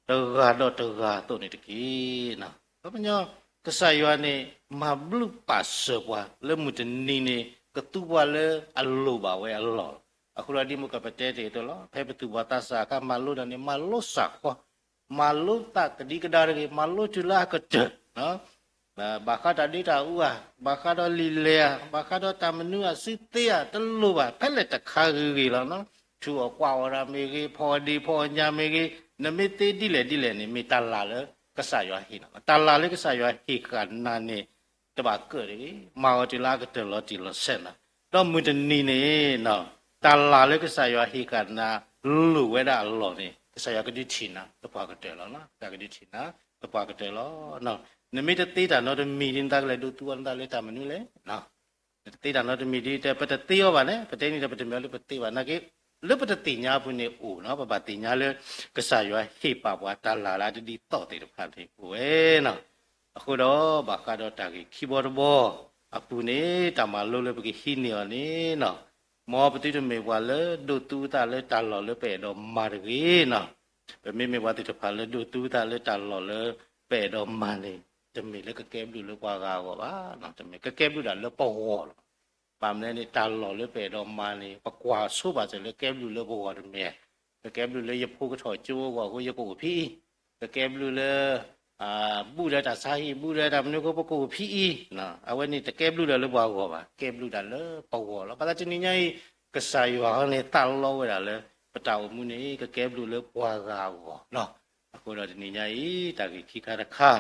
တဂၤဒီးတဂၤအသိးန့ၣ်တက့ၢ်. ပှၤကညီ ကစၢ်ယွၤန့ၣ် မၤဘျုးပာ်စၢၤပှၤလၢမုၢ်တနံၤန့ၣ် ကသူပှၤလၢအလိၣ်ဘၣ်ဝဲအလီၢ်လီၤ. အဃိဒီးဒ်မ့ၢ်ကပတဲတ့ၢ်အသိးလီၤ, ဖဲပသူၣ်ဘီၣ်သးစၢ်အခါ မၤလိတၢ်န့ၣ် မၤလိစၢ်ခီ, မၤလိသးကဒံကဒါတဂ့ၤ, မၤလိတုၤလၢအကတၢၢ် ဘၣ်ဃးတၢ်ဒ့တၢ်အူဧါ, ဘၣ်ဃးဒီးလံာ်လဲၢ်ဧါ, ဘၣ်ဃးဒီးတၢ်မနုၤအစုသ့ဧါ, တလိၣ်ဘၣ်, ဖဲလဲၣ်တခါဂ့ၤဂ့ၤလီၤနီၤ. ထူးအီၣ်ကွၢ်အီၣ်တၢ်မ့ၢ်ဂ့ၤ, ဖီအီၣ်ဒ့ဖီအီၣ်ညၣ်မ့ၢ်ဂ့ၤ, နမ့ၢ်သ့ဒ်လဲၣ်ဒ်လဲၣ်န့ၣ် မ့ၢ်တၢ်လၢ်လၢကစၢ်ယွၤဟ့ၣ်နၤ, တၢ်လၢ်လၢကစၢ်ယွၤဟ့ၣ်ဃာ်နၤန့ၣ် တဘၣ်ကၢၣ်တဂ့ၤ, မၤအီၤတုၤလၢအကတၢၢ်လီၤတံၢ်လီၤဆဲးနၤ. ဒီးမုၢ်တနံၤန့ၣ် တၢ်လၢ်လၢကစၢ်ယွၤဟ့ၣ်ဃာ်နၤ လိၣ်ဝဲဒၣ်အလီၢ်န့ၣ် ကစၢ်ယွၤကဒုးထံၣ်နၤသပှၢ်ကတၢၢ်လီၤ. တၢ်ကဒုးထံၣ်နၤသပှၢ်ကတၢၢ်လီၤ. နမ့ၢ်တသ့တၢ်နီတမံၤဒ်န့ၣ် နသးကလဲၤဒိးသူအီၤနသးလၢတၢ်မနုၤလဲၣ်. နတသ့တၢ်နီတမံၤဒ်တဲ ပတသ့အီၤဘၣ်န့ၣ်, ပတဲန့ၣ်ဒီးပတမ့ၢ်အီၤလၢပသ့ဘၣ်နာ်က့, လၢပတသ့ၣ်ညါအပူၤန့ၣ်အိၣ်နီၤ, ပဘၣ်သ့ၣ်ညါလၢ ကစၢ်ယွၤဟ့ၣ်ပာ်ပှၤတၢ်လၢ်လၢအတဒ်သိးသ့ၣ်တဖၣ်န့ၣ်အိၣ်ဝဲနီၤ. အဃိဒီးဘၣ်ဃးဒီးတၢ်ဂ့ၢ်ခံဘီတဘီအပူၤန့ၣ် တၢ်မၤလိလၢပကဟံးန့ၢ်အီၤန့ၣ်နီၤ, မ်ပသုတမ့ၢ်ပှၤလၢဒိးသူပသးလၢတၢ်လီၢ်လၢပအဲၣ်ဒိးမၤတဂ့ၤနီၤ. ပမ့မ့ၢ်ပှၤသ့ၣ်တဖၣ်လၢဒိးသူပသးလၢတၢ်လီၢ်လၢပအဲၣ်ဒိးမၤန့ၣ် တမ့ၢ်လၢကကဲဘျုးလၢပှၤဂၤအဂီၢ်ဘၣ်, တမ့ၢ်ကကဲဘျုးဒၣ်လၢပဂီၢ်လီၤ. ဘၣ်မနုၤန့ၣ် တၢ်လီၢ်လၢပအဲၣ်ဒိးမၤန့ၣ် ပကွၢ်ဆိဘၣ်စၢၤလၢကဲဘျုးလၢပဂီၢ်တမ့ၢ်, ကကဲဘျုးလၢယဖိကထီၣ်ကၠိအဂီၢ်အဃိယကအိၣ်ဖဲအံၤ, ကကဲဘျုးလၢ ဘူၣ်ဒီးတၢ်ဆါဟံၣ် ဘူၣ်ဒီးတၢ်မနုၤအဃိပကအိၣ်ဖဲအံၤ, အဝဲန့ၣ်တကဲဘျုးဒၣ်လၢပှၤဂီၢ်ဘၣ်, ကဲဘျုးဒၣ်လၢပဂီၢ်လီၤ. ဘၣ်ဆၣ်တနံၤညါအံၤ ကစၢ်ယွၤန့ၣ် သးလီဝဲဒၣ်လၢ ပတၢ်အိၣ်မူန့ၣ် ကကဲဘျုးလၢပှၤဂၤအဂီၢ်လီၤ. အဃိဒီးတနံၤညါအံၤ တၢ်ဂ့ၢ်ခံခါတခါ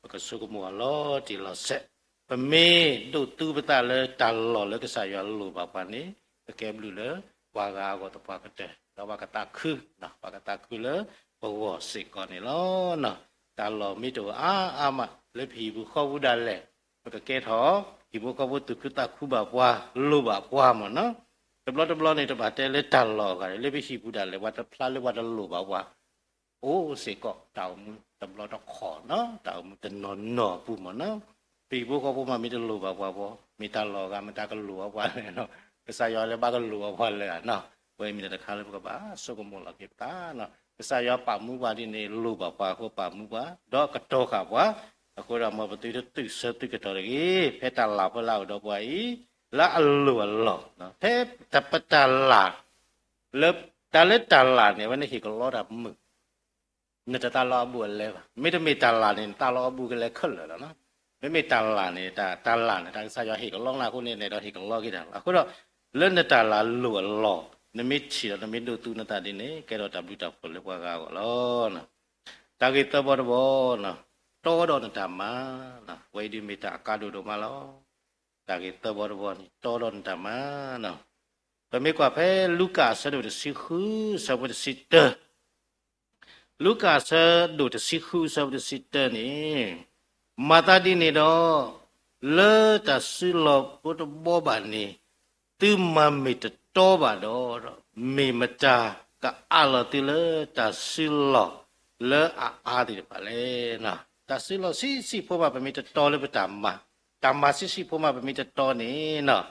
ပကဆိကမိၣ်အီၤလီၤတံၢ်လီၤဆဲး, ပမ့ၢ်ဒိးသူပသးလၢတၢ်လီၢ်လၢကစၢ်ယွၤလိၣ်ဘၣ်ပှၤန့ၣ် ကကဲဘျုးလၢပှၤဂၤအဂီၢ်သပှၢ်ကတၢၢ်, ဒီးပှၤကသးခု, ပှၤကသးခုလၢပဂီၢ်စ့ၢ်ကီးန့ၣ်လီၤ. တၢ်လီၢ်မ့ၢ်တအိၣ်အါအါမး လၢပဟံၣ်ပူၤဃီပူၤဒၣ်လဲာ် ပကကဲထီၣ် ဟံၣ်ဖိဃီဖိသူၣ်ခုသးခုဘၣ်ပှၤ လိၣ်ဘၣ်ပှၤမ့ၢ်နီၤ. တဘျီတဘျီန့ၣ် တဘၣ်တဲလၢတၢ်လီၢ်အဂၤန့ၣ် လၢပဟံၣ်ပူၤဒၣ်လဲာ် ပှၤတဖျါလၢပှၤတလိၣ်ဘၣ်ပှၤ အိၣ်စ့ၢ်ကီး တၢ်အိၣ်မူတဘျီတခီၣ်နီၤ, တၢ်အိၣ်မူတနီၤနီၤအပူၤမ့ၢ်နီၤ. ပဟံၣ်ဖိဃီဖိမးမ့ၢ်တလိၣ်ဘၣ်ပှၤဘၣ်, မ့ၢ်တၢ်လီၢ်အဂၤ မတၤကလိၣ်ဘၣ်ပှၤလဲၣ်နီၤ, ကစၢ်ယွၤလၢဘၣ်ကလိၣ်ဘၣ်ပှၤလၢာ်နီၤ. အဝဲမ့ၢ်တၢ်တခါလၢပကဘၣ်ဆိကမိၣ်လီၤက့ၤပသးနီၤ. ကစၢ်ယွၤပာ်မူပှၤဒ်န့ၣ် လိၣ်ဘၣ်ပှၤအဃိပာ်မူပှၤ ဒီးကတီၤဃာ်ပှၤ. အဃိဒီးမ်ပသုတသုးဆၢသုးကတီၢ်တဂ့ၤ, ဖဲတၢ်လၢ်ဖီလာ်အိၣ်ဒီးပှၤအံၤ လၢအလိၣ်အလီၢ်, ဖဲပတၢ်လၢ် လၢ တၢ်လၢတၢ်လၢ်န့ၣ် အဝဲန့ၣ်ဟ့ၣ်ကလီတၢ်မုာ်, နတသးလီအဘူးအလဲဘၣ်. မ့တမ့ၢ်တၢ်လၢ်န့ၣ် နသးလီအဘူးကလဲၤခဲလၢာ်လီၤနီၤ. မ့မ့ၢ်တၢ်လၢ်န့ၣ် တၢ်လၢ်န့ၣ် တၢ်ကစၢ်ယွၤဟ့ၣ်ကလီနၤအဃိန့ၣ် နအဲၣ်ဒိးဟ့ၣ်ကလီက့ၤတၢ်လီၤ. အဃိဒီး လၢနတၢ်လၢ်လိၣ်အလီၢ် နမ့ၢ်ထံၣ်ဒီးနမ့ၢ်ဒိးသူနသးဒ်န့ၣ် ကဲထီၣ်တၢ်ဘျုးတၢ်ဖှိၣ်လၢပှၤဂၤအဂီၢ်လီၤ. တၢ်ဂ့ၢ်သၢဘီတဘီ, တီဒီးနတၢ်မၤ, ဝဲအံၤဒုးမ့ၢ်တၢ်အကါဒိၣ်ဒိၣ်မးလီၤ. တၢ်ဂ့ၢ်သၢဘီတဘီန့ၣ် တီဒီးနတၢ်မၤ ပမ့ၢ်ကွၢ်ဖဲလူၤကၣ်အဆၢဒိၣ်တဆံဃု အဆၢဖိတဆံတၢ, လူၤကၣ်အဆၢဒိၣ်တဆံဃု အဆၢဖိတဆံတၢန့ၣ်, မၤသးဒ်န့ၣ်ဒီး လၢတၢ်စုလီၢ်ဖိတဘီဘၣ်န့ၣ် သုမၤမ့ၢ်တတီဘၣ်ဒီး မ့ၢ်မတၤကအးလီၤသုလၢတၢ်စုလီၢ်လၢအအါသ့ၣ်တဖၣ်လဲၣ်. တၢ်စုလီၢ်ဆံးဆံးဖိမး ပမ့ၢ်တတီလၢပတၢ်မၤ, တၢ်မၤဆံးဆံးဖိမး ပမ့ၢ်တတီန့ၣ်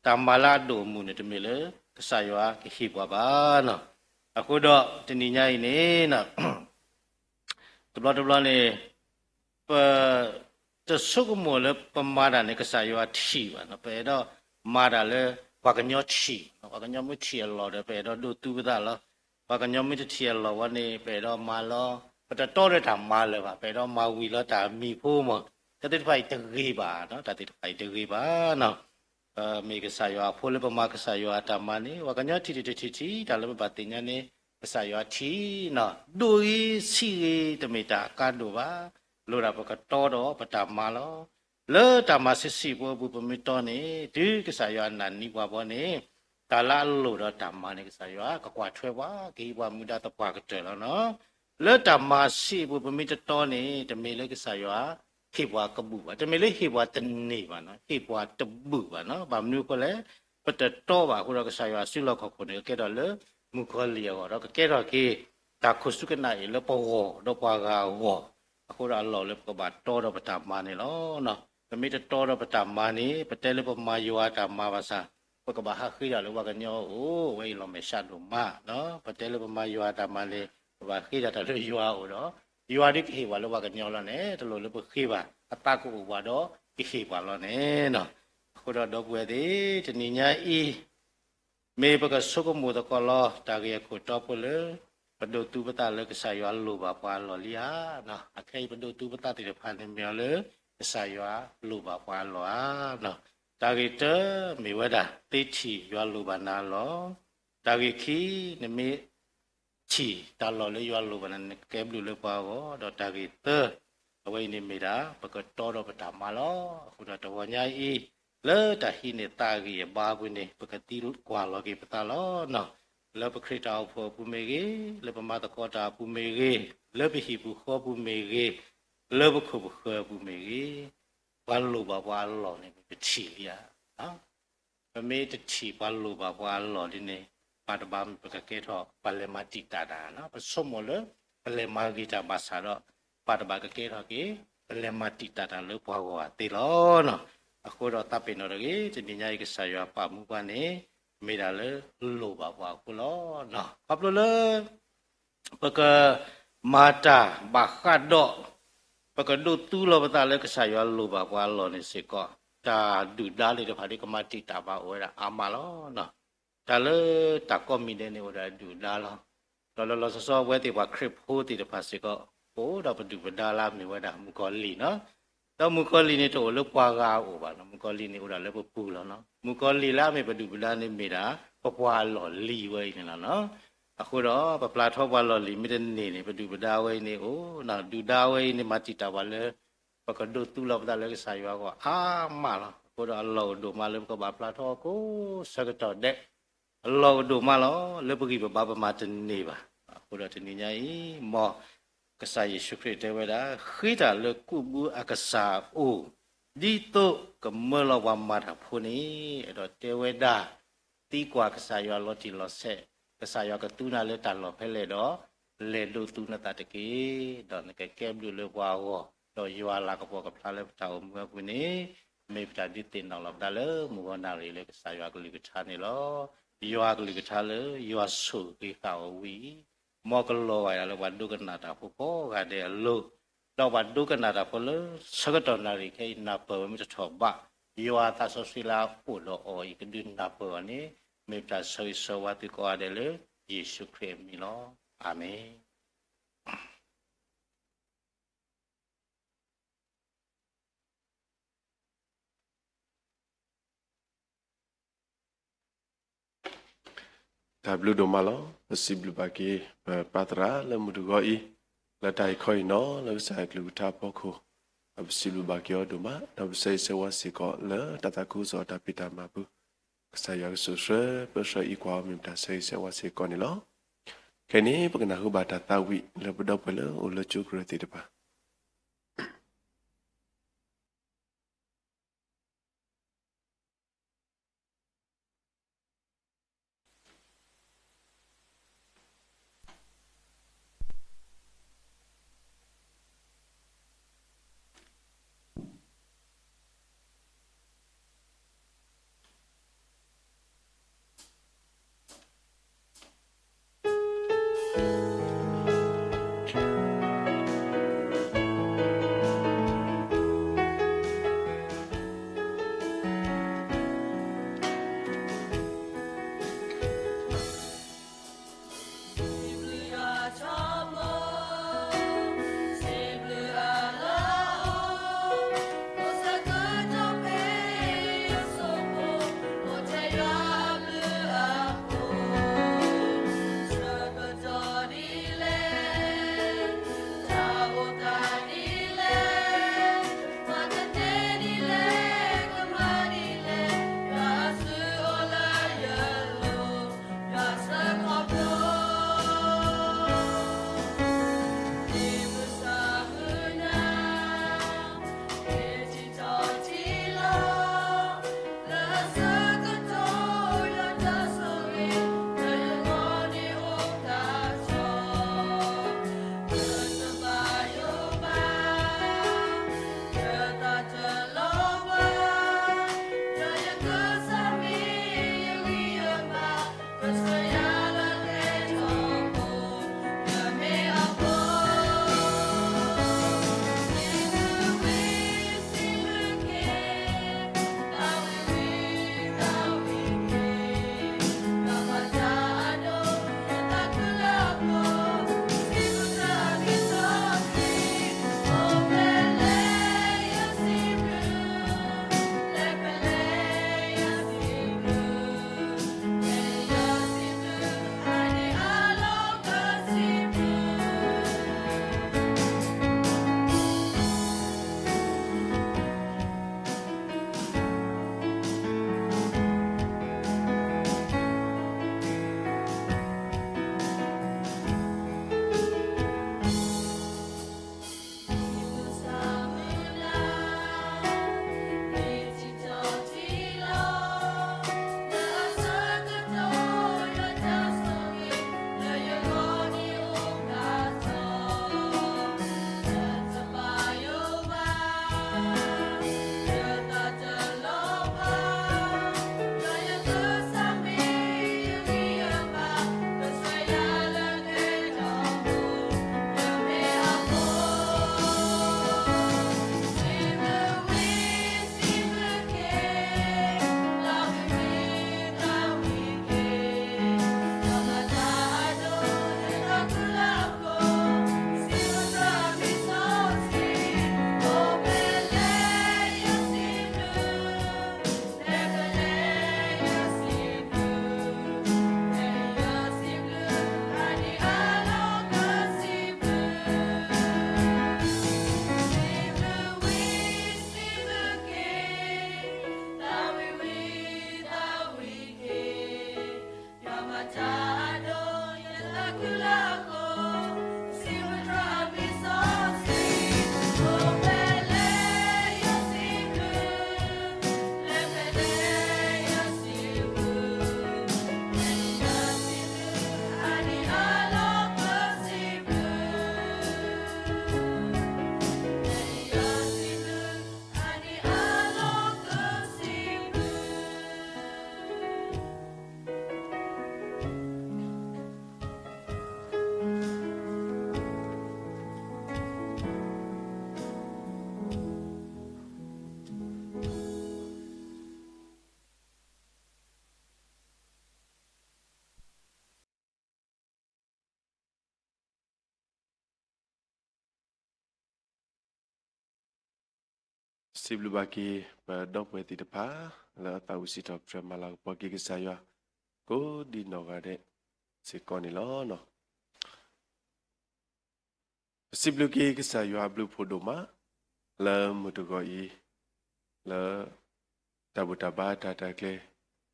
တၢ်မၤလၢအဒိၣ်အမုၢ်န့ၣ် တမ့ၢ်လၢ ကစၢ်ယွၤကဟ့ၣ်ပှၤဘၣ်နီၤ. အဃိဒီးတနံၤညါအံၤန့ၣ် တဘျီတဘျီန့ၣ် ပ တဆိကမိၣ်လၢပမၤတၢ်န့ၣ် ကစၢ်ယွၤထံၣ်ဘၣ်နီၤ. ပအဲၣ်ဒိးမၤတၢ်လၢ ပှၤကညီထံၣ်, ပှၤကညီမ့ၢ်ထံၣ်အလီၢ်ဒီး ပအဲၣ်ဒိးဒိးသူပသးလီၤ. ပှၤကညီမ့ၢ်တထံၣ်အလီၢ်ဝဲန့ၣ် ပအဲၣ်ဒိးမၤလီၤ. ပတတီဒီးတၢ်မၤလၢၤဘၣ်, ပအဲၣ်ဒိးမၤဝံၤလီၤတၢ်မံၤဖိမး. တၢ်သ့ၣ်တဖၣ်အံၤတဂ့ၤဘၣ်နီၤ, တၢ်သ့ၣ်တဖၣ်အံၤတဂ့ၤဘၣ်နီၤ. ပမ့ၢ်ကစၢ်ယွၤအဖိလၢပမၤကစၢ်ယွၤအတၢ်မၤန့ၣ် ပှၤကညီထံၣ်တထံၣ်ထံၣ် တၢ်လၢပဘၣ်သ့ၣ်ညါန့ၣ် ကစၢ်ယွၤထံၣ်နီၤ. ဒိၣ်ဂ့ၤဆံးဂ့ၤ တမ့ၢ်တၢ်အကါဒိၣ်ဘၣ်, လိၣ်ဒၣ်ပကတီဒီးပတၢ်မၤလီၤ. လၢတၢ်မၤဆံးဆံးဖိအပူၤ ပမ့ၢ်တီန့ၣ် တုၤကစၢ်ယွၤနာ်န့ၢ်ပှၤဘီန့ၣ် တၢ်လၢအလိၣ်ဒီးတၢ်မၤန့ၣ် ကစၢ်ယွၤကကွၢ်ထွဲပှၤ ကဟ့ၣ်ပှၤမူဒါသပှၢ်ကတၢၢ်လီၤနီၤ. လၢတၢ်မၤဆံးအပူၤ ပမ့ၢ်တတီန့ၣ် တမ့ၢ်လၢကစၢ်ယွၤဟ့ၣ်ပှၤကဘူၣ်ဘၣ်, တမ့ၢ်လၢဟ့ၣ်ပှၤတန့ၢ်ဘၣ်နီၤ, ဟ့ၣ်ပှၤတဘူၣ်ဘၣ်နီၤ. ဘၣ်မနုၤအဃိလဲၣ်, ပတတီဘၣ်အဃိဒီး ကစၢ်ယွၤစုလီၢ်ခီၣ်ခိၣ်န့ၣ် ကကဲထီၣ်လၢမုၣ်ကီၤလံၢ်အဂီၢ် ဒီးကကဲထီၣ်က့ၤ တၢ်ခိၣ်ဆူကနၣ်အံၤလၢပဂီၢ်ဒီးပှၤဂၤအဂီၢ်, အဃိဒီးအလီၢ်လၢပကဘၣ်တီဒီးပတၢ်မၤန့ၣ်လီၤ. ပမ့ၢ်တတီဒီးပတၢ်မၤန့ၣ် ပတဲလၢပမၤယွၤတၢ်မၤဘၣ်ဆၣ် ပကဘၣ်ဟးဃ့တၢ်လၢပှၤကညီအအိၣ်, အဝဲအံၤလီၤမဲာ်ဆှးဒိၣ်မးနီၤ. ပတဲလၢပမၤယွၤတၢ်မၤန့ၣ် ပဘၣ်ဃ့တၢ်တၢ်လၢယွၤအအိၣ်ဒီး ယွၤဒုးကဟ့ၣ်ပှၤလၢပှၤကညီလီၤန့ၣ် တလိၣ်လၢပဃ့ဘၣ်, အသးကအိၣ်ပှၤဒီးကဟ့ၣ်ပှၤလီၤန့ၣ်နီၤ. အဃိဒီးဒီပုၢ်ဝဲၢ်သ့ၣ် တနံၤညါအံၤ မ့ၢ်ပကဆိကမိၣ်သကိးလီၤ တၢ်ဂ့ၢ်အခိၣ်တီဖိလၢ ပဒိးသူပသးလၢကစၢ်ယွၤလိၣ်ဘၣ်ပှၤအလီၢ်လံဧါ. အခဲအံၤပဒိးသူပသးသ့ၣ်တဖၣ်န့ၣ်မ့ၢ်အီၤလၢ ကစၢ်ယွၤလိၣ်ဘၣ်ပှၤအလီၢ်ဧါ. တၢ်ဂ့ၢ်တၢမ့ၢ်ဝဲဒၣ် သ့ထံၣ်ယွၤလိၣ်ဘၣ်နၤအလီၢ်, တၢ်ဂ့ၢ်ခံ နမ့ၢ် ထံၣ်တၢ်လီၢ်လၢယွၤလိၣ်ဘၣ်နၤန့ၣ် နကကဲဘျုးလၢပှၤအဂီၢ်, ဒီးတၢ်ဂ့ၢ်သၢ အဝဲအံၤန့ၣ်မ့ၢ်ဒၣ် ပကတီဒီးပတၢ်မၤလီၤ. အဃိဒီးတဂီၤညါအံၤ လၢတၢ်ဟံးန့ၢ်သးဂံၢ်အဘါပူၤန့ၣ် ပကသံကွၢ်လီၤက့ၤပသးလီၤနီၤ. လၢပခရံာ်တၢ်အိၣ်ဖှိၣ်အပူၤမ့ၢ်ဂ့ၤ, လၢပမၤသကိးတၢ်အပူၤမ့ၢ်ဂ့ၤ, လၢပဟံၣ်ပူၤဃီပူၤမ့ၢ်ဂ့ၤ, လၢပခိၣ်ပဃၢၤအပူၤမ့ၢ်ဂ့ၤ, ပှၤလိၣ်ဘၣ်ပှၤအလီၢ်န့ၣ် ပထံၣ်လံဧါ. ပမ့ၢ်တထံၣ်ပှၤလိၣ်ဘၣ်ပှၤအလီၢ်လံန့ၣ် ပာ်တဘၣ်မ့ၢ်ပကကဲထီၣ်ပှၤလဲၤမၤတံာ်တာ်တၢ်နီၤ. ပဆိကမိၣ်လၢ ပလဲၤမၤဂ့ၤတၢ်ဘၣ်ဆၣ်ဒီး ပာ်တဘၣ်ကကဲထီၣ်က့ၤ ပလဲၤမၤတံာ်တာ်တၢ်လၢပှၤဂီၢ်အသ့လီၤနီၤ. အဃိဒီးသးပ့ၤနီၣ်တဂ့ၤ, တနံၤညါအံၤကစၢ်ယွၤပာ်မူပှၤန့ၣ် မ့ၢ်ဒၣ်လၢလိၣ်ဘၣ်ပှၤအဃိလီၤနီၤ. ခီဖျိလၢ ပကမၤတၢ်ဘၣ်ဃးဒီး ပကဒိးသူလီၤပသးလၢကစၢ်ယွၤလိၣ်ဘၣ်ပှၤအလီၢ်န့ၣ်စ့ၢ်ကီး တၢ်ဒုၣ်ဒါသ့ၣ်တဖၣ်ဒ်ကမၤတံာ်တာ်ဘၣ်အိၣ်ဝဲဒၣ်အါမးလီၤ. တၢ်လၢတၢ်ကိးမံၤဒဲးန့ၣ်အိၣ်ဒီးဒုၣ်ဒါလီၤ. ဒီးလီၤလီၤဆီဆီပဝဲသ့ၣ်ပှၤခရံာ်ဖိသ့ၣ်တဖၣ်စ့ၢ်ကီး ပအိၣ်ဒီးပဒုၣ်ပဒါလၢအမ့ၢ်ဝဲဒၣ်မုၣ်ကီၤလံၢ်နီၤ. ဒီးမုၣ်ကီၤလံၢ်န့ၣ်တအိၣ်လၢပှၤဂၤအအိၣ်ဘၣ်နီၤ, မုၣ်ကီၤလံၢ်န့ၣ်အိၣ်ဒၣ်လၢပပူၤလီၤနီၤ. မုၣ်ကီၤလံၢ်လၢအမ့ၢ်ပဒုၣ်ပဒါန့ၣ်မ့ၢ်ဒၣ် ပပှၤအလီၢ်လံဝဲအံၤန့ၣ်လီၤနီၤ. အဃိဒီးပပျၢ်ထီပှၤလီၢ်လံၤမ့ၢ်တန့ၢ်န့ၣ် ပဒုၣ်ပဒါဝဲအံၤန့ၣ်အိၣ်, ဒုၣ်ဒါဝဲအံၤန့ၣ် မၤတံာ်တာ်ပှၤလၢ ပကဒိးသူလီၤပသးလၢကစၢ်ယွၤအဂီၢ်အါမးလီၤ. အဃိဒီးအလီၢ်အိၣ်ဒိၣ်မးလၢပကဘၣ်ပျၢ်ထီကိးဆၢကတီၢ်ဒဲး, အလီၢ်အိၣ်ဒိၣ်မးလီၤ လၢပဂံၢ်ပဘါပမၤတန့ၢ်ဘၣ်. အဃိဒီးတနံၤညါအံၤ မ်ကစၢ်ယ့ၣ်ၡူးခရံာ်တဲဝဲဒၣ် ဃ့တၢ်လၢကူၣ်ဘုအကစၢ်အအိၣ်, ဒ်သိးကမၢလီၤပှၤမၤတၢ်ဖိန့ၣ်, အဲၣ်ဒိးတဲဝဲဒၣ် သံကွၢ်ကစၢ်ယွၤလီၤတံၢ်လီၤဆဲး, ကစၢ်ယွၤကသူနၤလၢတၢ်လီၢ်ဖဲလဲၣ်ဒီး လဲၤဒိးသူနသးတက့ၢ်. ဒီးနကကဲဘျုးလၢပှၤအဂီၢ်, ဒီးယွၤလၤကပီၤကဖျါလၢပတၢ်အိၣ်မူအပူၤန့ၣ်, မ့ၢ်ပတၢ်ဒုးသ့ၣ်နီၣ်လီၤပသးလၢမုၢ်ဂီၤနၣ်ရံၣ်လၢကစၢ်ယွၤကလုၢ်ကထါန့ၣ်လီၤ. ယွၤကလုၢ်ကထါလၢယွၤဆိၣ်ဂ့ၤဃာ်အီၤဝံၤအံၤ, မ်ကလီၤဂာ်ဒၣ်လၢပှၤဒိကနၣ်တၢ်ဖိကိးဂၤဒဲးအလိၤ, ဒီးပှၤဒိကနၣ်တၢ်ဖိလၢဆၢကတီၢ်နၣ်ရံၣ်ခဲအံၤ နၢ်ပၢၢ်ဝဲမ့ၢ်တထီၣ်ဘး, ယွၤသးစီဆှံလၢအအိၣ်ဒီးအီၤအံၤ ကဒုးနၢ်ပၢၢ်အီၤန့ၣ်, မ့ၢ်ပတၢ်ဆၢဂ့ၤဆၢဝါသုကိးဂၤဒဲးလၢယ့ၣ်ၡူးခရံာ်အမံၤလီၤ. အၤမ့ၣ်. တၢ်ဘျုးဒိၣ်မးလီၤ. ပစံးဘျုးဘၣ်က့ၤ ပပၢ်သရၣ်လၢမုၢ်တဂီၤအံၤ, လၢတၢ်အံၤခီအံၤနီၤ လၢကစၢ်ယွၤကလုၢ်ကထါအဖီခိၣ်, ဒီးပစံးဘျုးဘၣ်က့ၤအီၤဒိၣ်မး, ဒီးပဆၢဂ့ၤဆၢဝါစ့ၢ်ကီးလၢတၢ်သးခုကစီၣ်တၢ်ဖံးတၢ်မၤပူၤ, ကစၢ်ယွၤကဆိၣ်ဆှၢ ပၢဆှၢအံးကွၢ်အီၤ မ့ၢ်ပတၢ်ဆၢဂ့ၤဆၢဝါစ့ၢ်ကီးန့ၣ်လီၤ. ခဲအံၤန့ၣ် ပကနၢ်ဟူဘၣ်တၢ်သးဝံၣ်လၢပဒီပုၢ်ဝဲၢ်လၢအိၣ်လၢကၠိကရၢၢ်သ့ၣ်တဖၣ် စံးဘျုးဘၣ်က့ၤ ပဒီပုၢ်ဝဲၢ်သ့ၣ်တဖၣ် လၢအသးဝံၣ်စံးထီၣ်ပတြၢၤမၤလၤကပီၤက့ၤကစၢ်ယွၤ ကိးဒံနီၢ်ဂၤဒဲးစ့ၢ်ကီးန့ၣ်လီၤ. ပစံးဘျုးက့ၤကစၢ်ယွၤအဘျုးဖးဒိၣ်မး လၢမုၢ်တဂီၤအံၤ လၢတၢ်ဘူၣ်တၢ်ဘါတၢ်ရဲၣ်တၢ်ကျဲၤ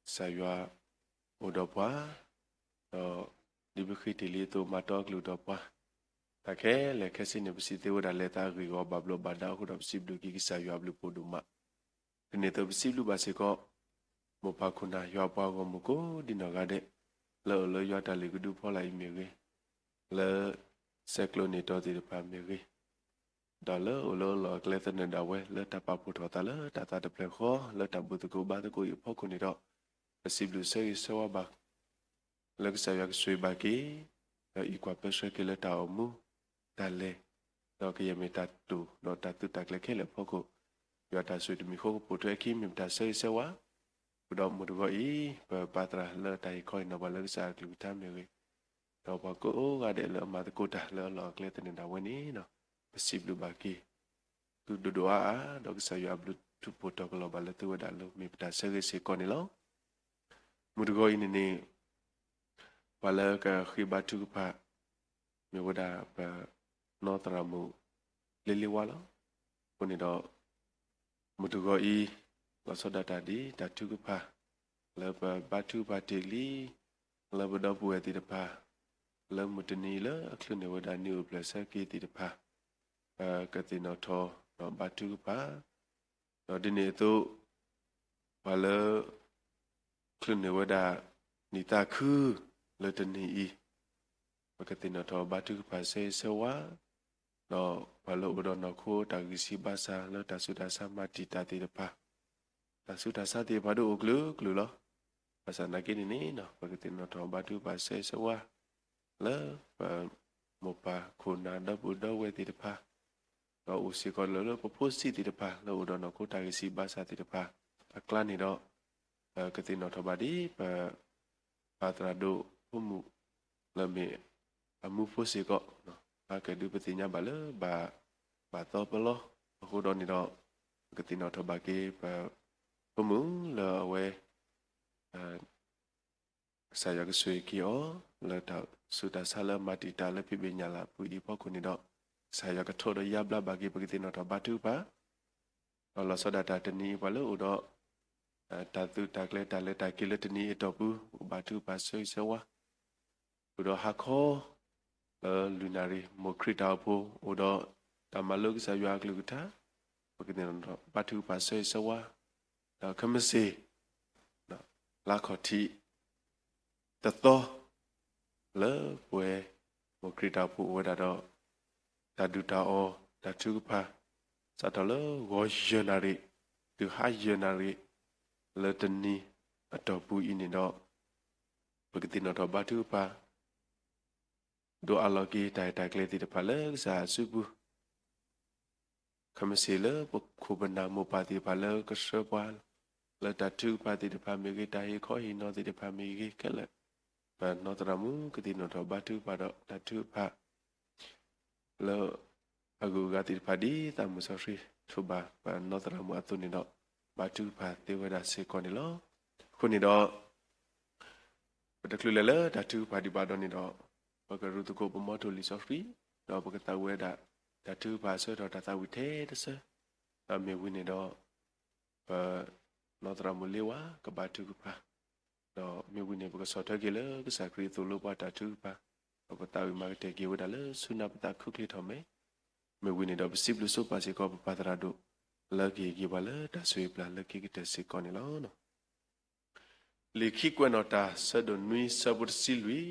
ကစၢ်ယွၤအိၣ်ဒီးပှၤ ဒီးဒ်ပဃ့တ့ၢ်လံအသိး မၤတီအကလုၢ်ဒီးပှၤ တၢ်ခဲလၢာ်ခဲဆ့န့ၣ် ပစံးသ့ဝဲဒၣ်လဲၤသးအဂ့ၢ်အဂီၢ် ဘၣ်ဘျီးဘၣ်ဒါအဃိဒီး ပစံးဘျုးက့ၤကစၢ်ယွၤအဘျုးဖးဒိၣ်မး. ဒ်န့ၣ်အသိး ပစံးဘျုးဘၣ်စ့ၢ်ကီး မိၢ်ပၢ်ခိၣ်နၢ် ယွၤပှၤဂီၢ်မုၢ်ကိးဒံနီၢ်ဂၤဒဲး လၢအိၣ်လၢယွၤတၢ်လုၢ်ကဒုဖီလာ်အံၤမ့ၢ်ဂ့ၤ, လၢဆဲးကျိးန့ၢ်တီသ့ၣ်တဖၣ်မ့ၢ်ဂ့ၤ, ဒီးလၢအိၣ်လၢအလီၢ်အကျဲသနၢၣ်ဒၣ်ဝဲ လၢတၢ်ပာ်ဖှိၣ်ထီၣ်သးလၢတၢ်သးတဖျၢၣ်ဃီ လၢတၢ်ဘူၣ်သကိးဘါသကိးအံၤအဖီခိၣ်န့ၣ်ဒီး ပစံးဘျုးဆၢဂ့ၤဆၢဝါဘၣ် လၢကစၢ်ယွၤကဆိၣ်ဂ့ၤဘၣ်က့ၤ ဒီးအံးကွၢ်ပၢဆှၢက့ၤလၢတၢ်အိၣ်မူ တၢ်လဲၤ, ဒီးကယဲၢ်မ့ၢ်တၢ်တိာ် ဒီးတၢ်သုးတၢ်ကျဲၤခဲလၢာ်အဖီခိၣ်, ယွၤတၢ်ဆိၣ်ဂ့ၤတမံၤဃီကပိာ်ထွဲအခံ မ့ၢ်ပတၢ်ဆၢဂ့ၤဆၢဝါ, ဃုာ်ဒီးမုၢ်တဂီၤအံၤ ပပာ်သရၣ်လၢတၢ်ဟ့ၣ်ခီဟ့ၣ်နီၤဘၣ်လၢကစၢ်အကလုၢ်ကထါမ့ၢ်ဂ့ၤ, ဒီးပှၤကိးဂၤဒဲးလၢအမၤသကိးတၢ်လၢအလီၢ်အကျဲသနၢၣ်ဒၣ်ဝဲန့ၣ် ပစံးဘျုးဘၣ်က့ၤ သုဒိၣ်ဒိၣ်အါအါ ဒီးကစၢ်ယွၤအဘျုးထူးဖှိၣ်တီၤကလီၤဘၣ်လၢသုဝဲဒၣ်လၢ မ့ၢ်ပတၢ်ဆၢဂ့ၤစ့ၢ်ကီးန့ၣ်လီၤ. မုၢ်တဂီၤအံၤန့ၣ်န့ၣ် ပှၤလၢကဃ့ဘါထုကဖၣ် မ့ၢ်ဝဲဒၣ်ပနီၢ်သရၣ်မုၣ်လ့လ့ဝါလီၤ. အဃိန့ၣ်ဒီး မုၢ်တဂီၤအံၤ လီၤဆီဒၣ်တၢ်ဒ်တၢ်ထုကဖၣ် လၢပဘါထုကဖၣ်တ့ၢ်လံ လၢပဒီပုၢ်ဝဲၢ်သ့ၣ်တဖၣ် လၢမုၢ်တနံၤလၢအချုးန့ၢ်ဝဲဒၣ်နံၣ်အိၣ်ဖျဲၣ်ဆၢက့ၤသ့ၣ်တဖၣ် ပကသ့ၣ်နီၣ်ထီၣ်ဒီးဘါထုကဖၣ် ဒီးဒ်န့ၣ်အသိး ပှၤလၢ ချုးန့ၢ်ဝဲဒၣ် နံၣ်သးခု လၢတနံၤအံၤ ပကသ့ၣ်နီၣ်ထီၣ်ဘါထုကဖၣ်ဆၢဂ့ၤဆၢဝါ, ဒီးပှၤလၢအိၣ်ဒီးနီၢ်ခိတၢ်ဂံၢ်ဆံးဘါစၢ်လၢတၢ်ဆူးတၢ်ဆါမၤတံာ်တာ်သ့ၣ်တဖၣ်, တၢ်ဆူးတၢ်ဆါသ့ၣ်တဖၣ်ဒ်အိၣ်ကျၢၤကျၢၤလီၤ. ဘၣ်ဆၣ်သနာ်က့န့ၣ်န့ၣ် ပကသ့ၣ်နီၣ်ထီၣ်ဘါထုကဖၣ်ဆၢဂ့ၤဆၢဝါ လၢပ မိၢ်ပၢ်ခိၣ်နၢ်ဒီပုၢ်ဒီဝဲၢ်သ့ၣ်တဖၣ်, ဒီးအိၣ်စ့ၢ်ကီးလၢ လၢပဖိဆံးသ့ၣ်တဖၣ် လၢအိၣ်ဒီးနီၢ်ခိတၢ်ဂံၢ်ဆံးဘါစၢ်သ့ၣ်တဖၣ် အကျါန့ၣ်ဒီး ကသ့ၣ်နီၣ်ထီၣ်ဘၣ်ဒ်ပ ပၢ်သရၣ်ဒိၣ်ဖိမုၣ် လၢမ့ၢ်အမူဖိစ့ၢ်ကီး, အကဒုးပသ့ၣ်ညါဘၣ်လၢဘၣ် ဘၣ်သီပလီ အဃိဒီးန့ၣ်ဒီး ပကသ့ၣ်နီၣ်ထီၣ်ဘၣ်က့ၤပ ဖိမုၣ်လၢအဝဲ ကစၢ်ယွၤကဆိၣ်ဂ့ၤက့ၤအီၤ လၢတၢ်ဆူးတၢ်ဆါလၢမၤတံာ်တာ်လၢဖံးဘ့ၣ်ညၣ်လၢ်အပူၤအံၤအဖီခိၣ်န့ၣ်ဒီး ကစၢ်ယွၤကထိးဒီးယါဘျါဘၣ်က့ၤ ပကသ့ၣ်နီၣ်ထီၣ်ဘါထုကဖၣ်, ဒီးလီၤဆီဒၣ်တၢ်တနံၤအံၤ ပှၤလၢအိၣ်ဒီး တၢ်သုးတၢ်ကျဲၤတၢ်လဲၤတၢ်က့ၤလၢတနံၤအံၤအတီၢ်ပူၤ ပကဘါထုကဖၣ်ဆၢဂ့ၤဆၢဝါ ဃုာ်ဒီးဟါခီ လၢလွံၢ်နၣ်ရံၣ် မိၢ်ခရံာ်တၢ်အိၣ်ဖှိၣ် အိၣ်ဒီးတၢ်မၤလိကစၢ်ယွၤအကလုၢ်ကထါ, ပကသ့ၣ်နီၣ်ထီၣ်ဘါထုကဖၣ်ဆၢဂ့ၤဆၢဝါ, ဒီးခဲမုၢ်ဆ့ၣ် လါခီၣ်ထံး တသီ လၢပဝဲ မိၢ်ခရံာ်တၢ်အိၣ်ဖှိၣ်အိၣ်ဝဲဒၣ်ဒီး တၢ်ဒုၣ်တၢ်အီၣ်တၢ်ထုကဖၣ် စးထီၣ်လၢဂီၤယဲၢ်နၣ်ရံၣ် တုၤဟါယဲၢ်နၣ်ရံၣ် လၢတနံၤအတီၢ်ပူၤအံၤန့ၣ်ဒီး ပကသ့ၣ်နီၣ်ထီၣ်ဘါထုကဖၣ် ဒိးအးလီၤက့ၤတၢ်ရဲၣ်တၢ်ကျဲၤသ့ၣ်တဖၣ်လၢကစၢ်အစုပူၤ ခဲမုၢ်ဆ့ၣ်လၢပခိၣ်ပနၢ်မိၢ်ပၢ်သ့ၣ်တဖၣ်လၢကဆှၢပှၤ လၢတၢ်ထုကဖၣ်သ့ၣ်တဖၣ်မ့ၢ်ဂ့ၤ တၢ်ဟ့ၣ်ခီဟ့ၣ်နီၤသ့ၣ်တဖၣ်မ့ၢ်ဂ့ၤခဲလၢာ်, ပနီၢ်သရၣ်မုၣ်ကသ့ၣ်နီၣ်ထီၣ်ဘါထုကဖၣ်ဒီးတၢ်ထုကဖၣ် လၢအဂုၤအဂၤသ့ၣ်တဖၣ်ဒ်သိးမုၢ်စီဆှံထိးဘၣ်ပနီၢ်သရၣ်မုၣ်အသိးန့ၣ်ဒီး ဘါထုကဖၣ်သ့ဝဲဒၣ်စ့ၢ်ကီးန့ၣ်လီၤ. အဃိန့ၣ်ဒီး ပတချုးလဲၤလၢတၢ်ထုကဖၣ်ဒံးဘၣ်ဒီးန့ၣ်ဒီး ပကရူၢ်သကိးပမီထိၣ်လံာ်စီဆှံ, ဒီးပကသးဝံၣ်ဝဲဒၣ် တၢ်ထုကဖၣ်အဆၢကတီၢ်တၢ်သးဝံၣ်ထဲတဆၢ, ဒီးမ့ၢ်ဝံၤန့ၣ်ဒီး ပနီၢ်သရၣ်မုၣ်လ့ဝါကဘါထုကဖၣ်, ဒီးမ့ၢ်ဝံၤန့ၣ် ပကဆီၣ်ထွဲက့ၤလၢကစၢ်ခရံာ်အသိးလၢပှၤတၢ်ထုကဖၣ်, ဒီးပသးဝံၣ်မၤကတၢၢ်က့ၤဝဲဒၣ်လၢဆူနၢ်ပသးခုချ့ထီၣ်မဲာ်, မ့ၢ်ဝံၤန့ၣ်ဒီး ပစံးဘျုးဆိပာ်စ့ၢ်ကီးပပၢ်သရၣ်ဒိၣ် လၢကဟ့ၣ်က့ၤပှၤလၢတၢ်ဆိၣ်ဂ့ၤပျၢ်လၢခံကတၢၢ်စ့ၢ်ကီးန့ၣ်လီၤ. လံာ်ခံကွဲးနီၣ်တၢ် ဆၢဒိၣ်နွံ ဆၢဖိတဆံလွံၢ်,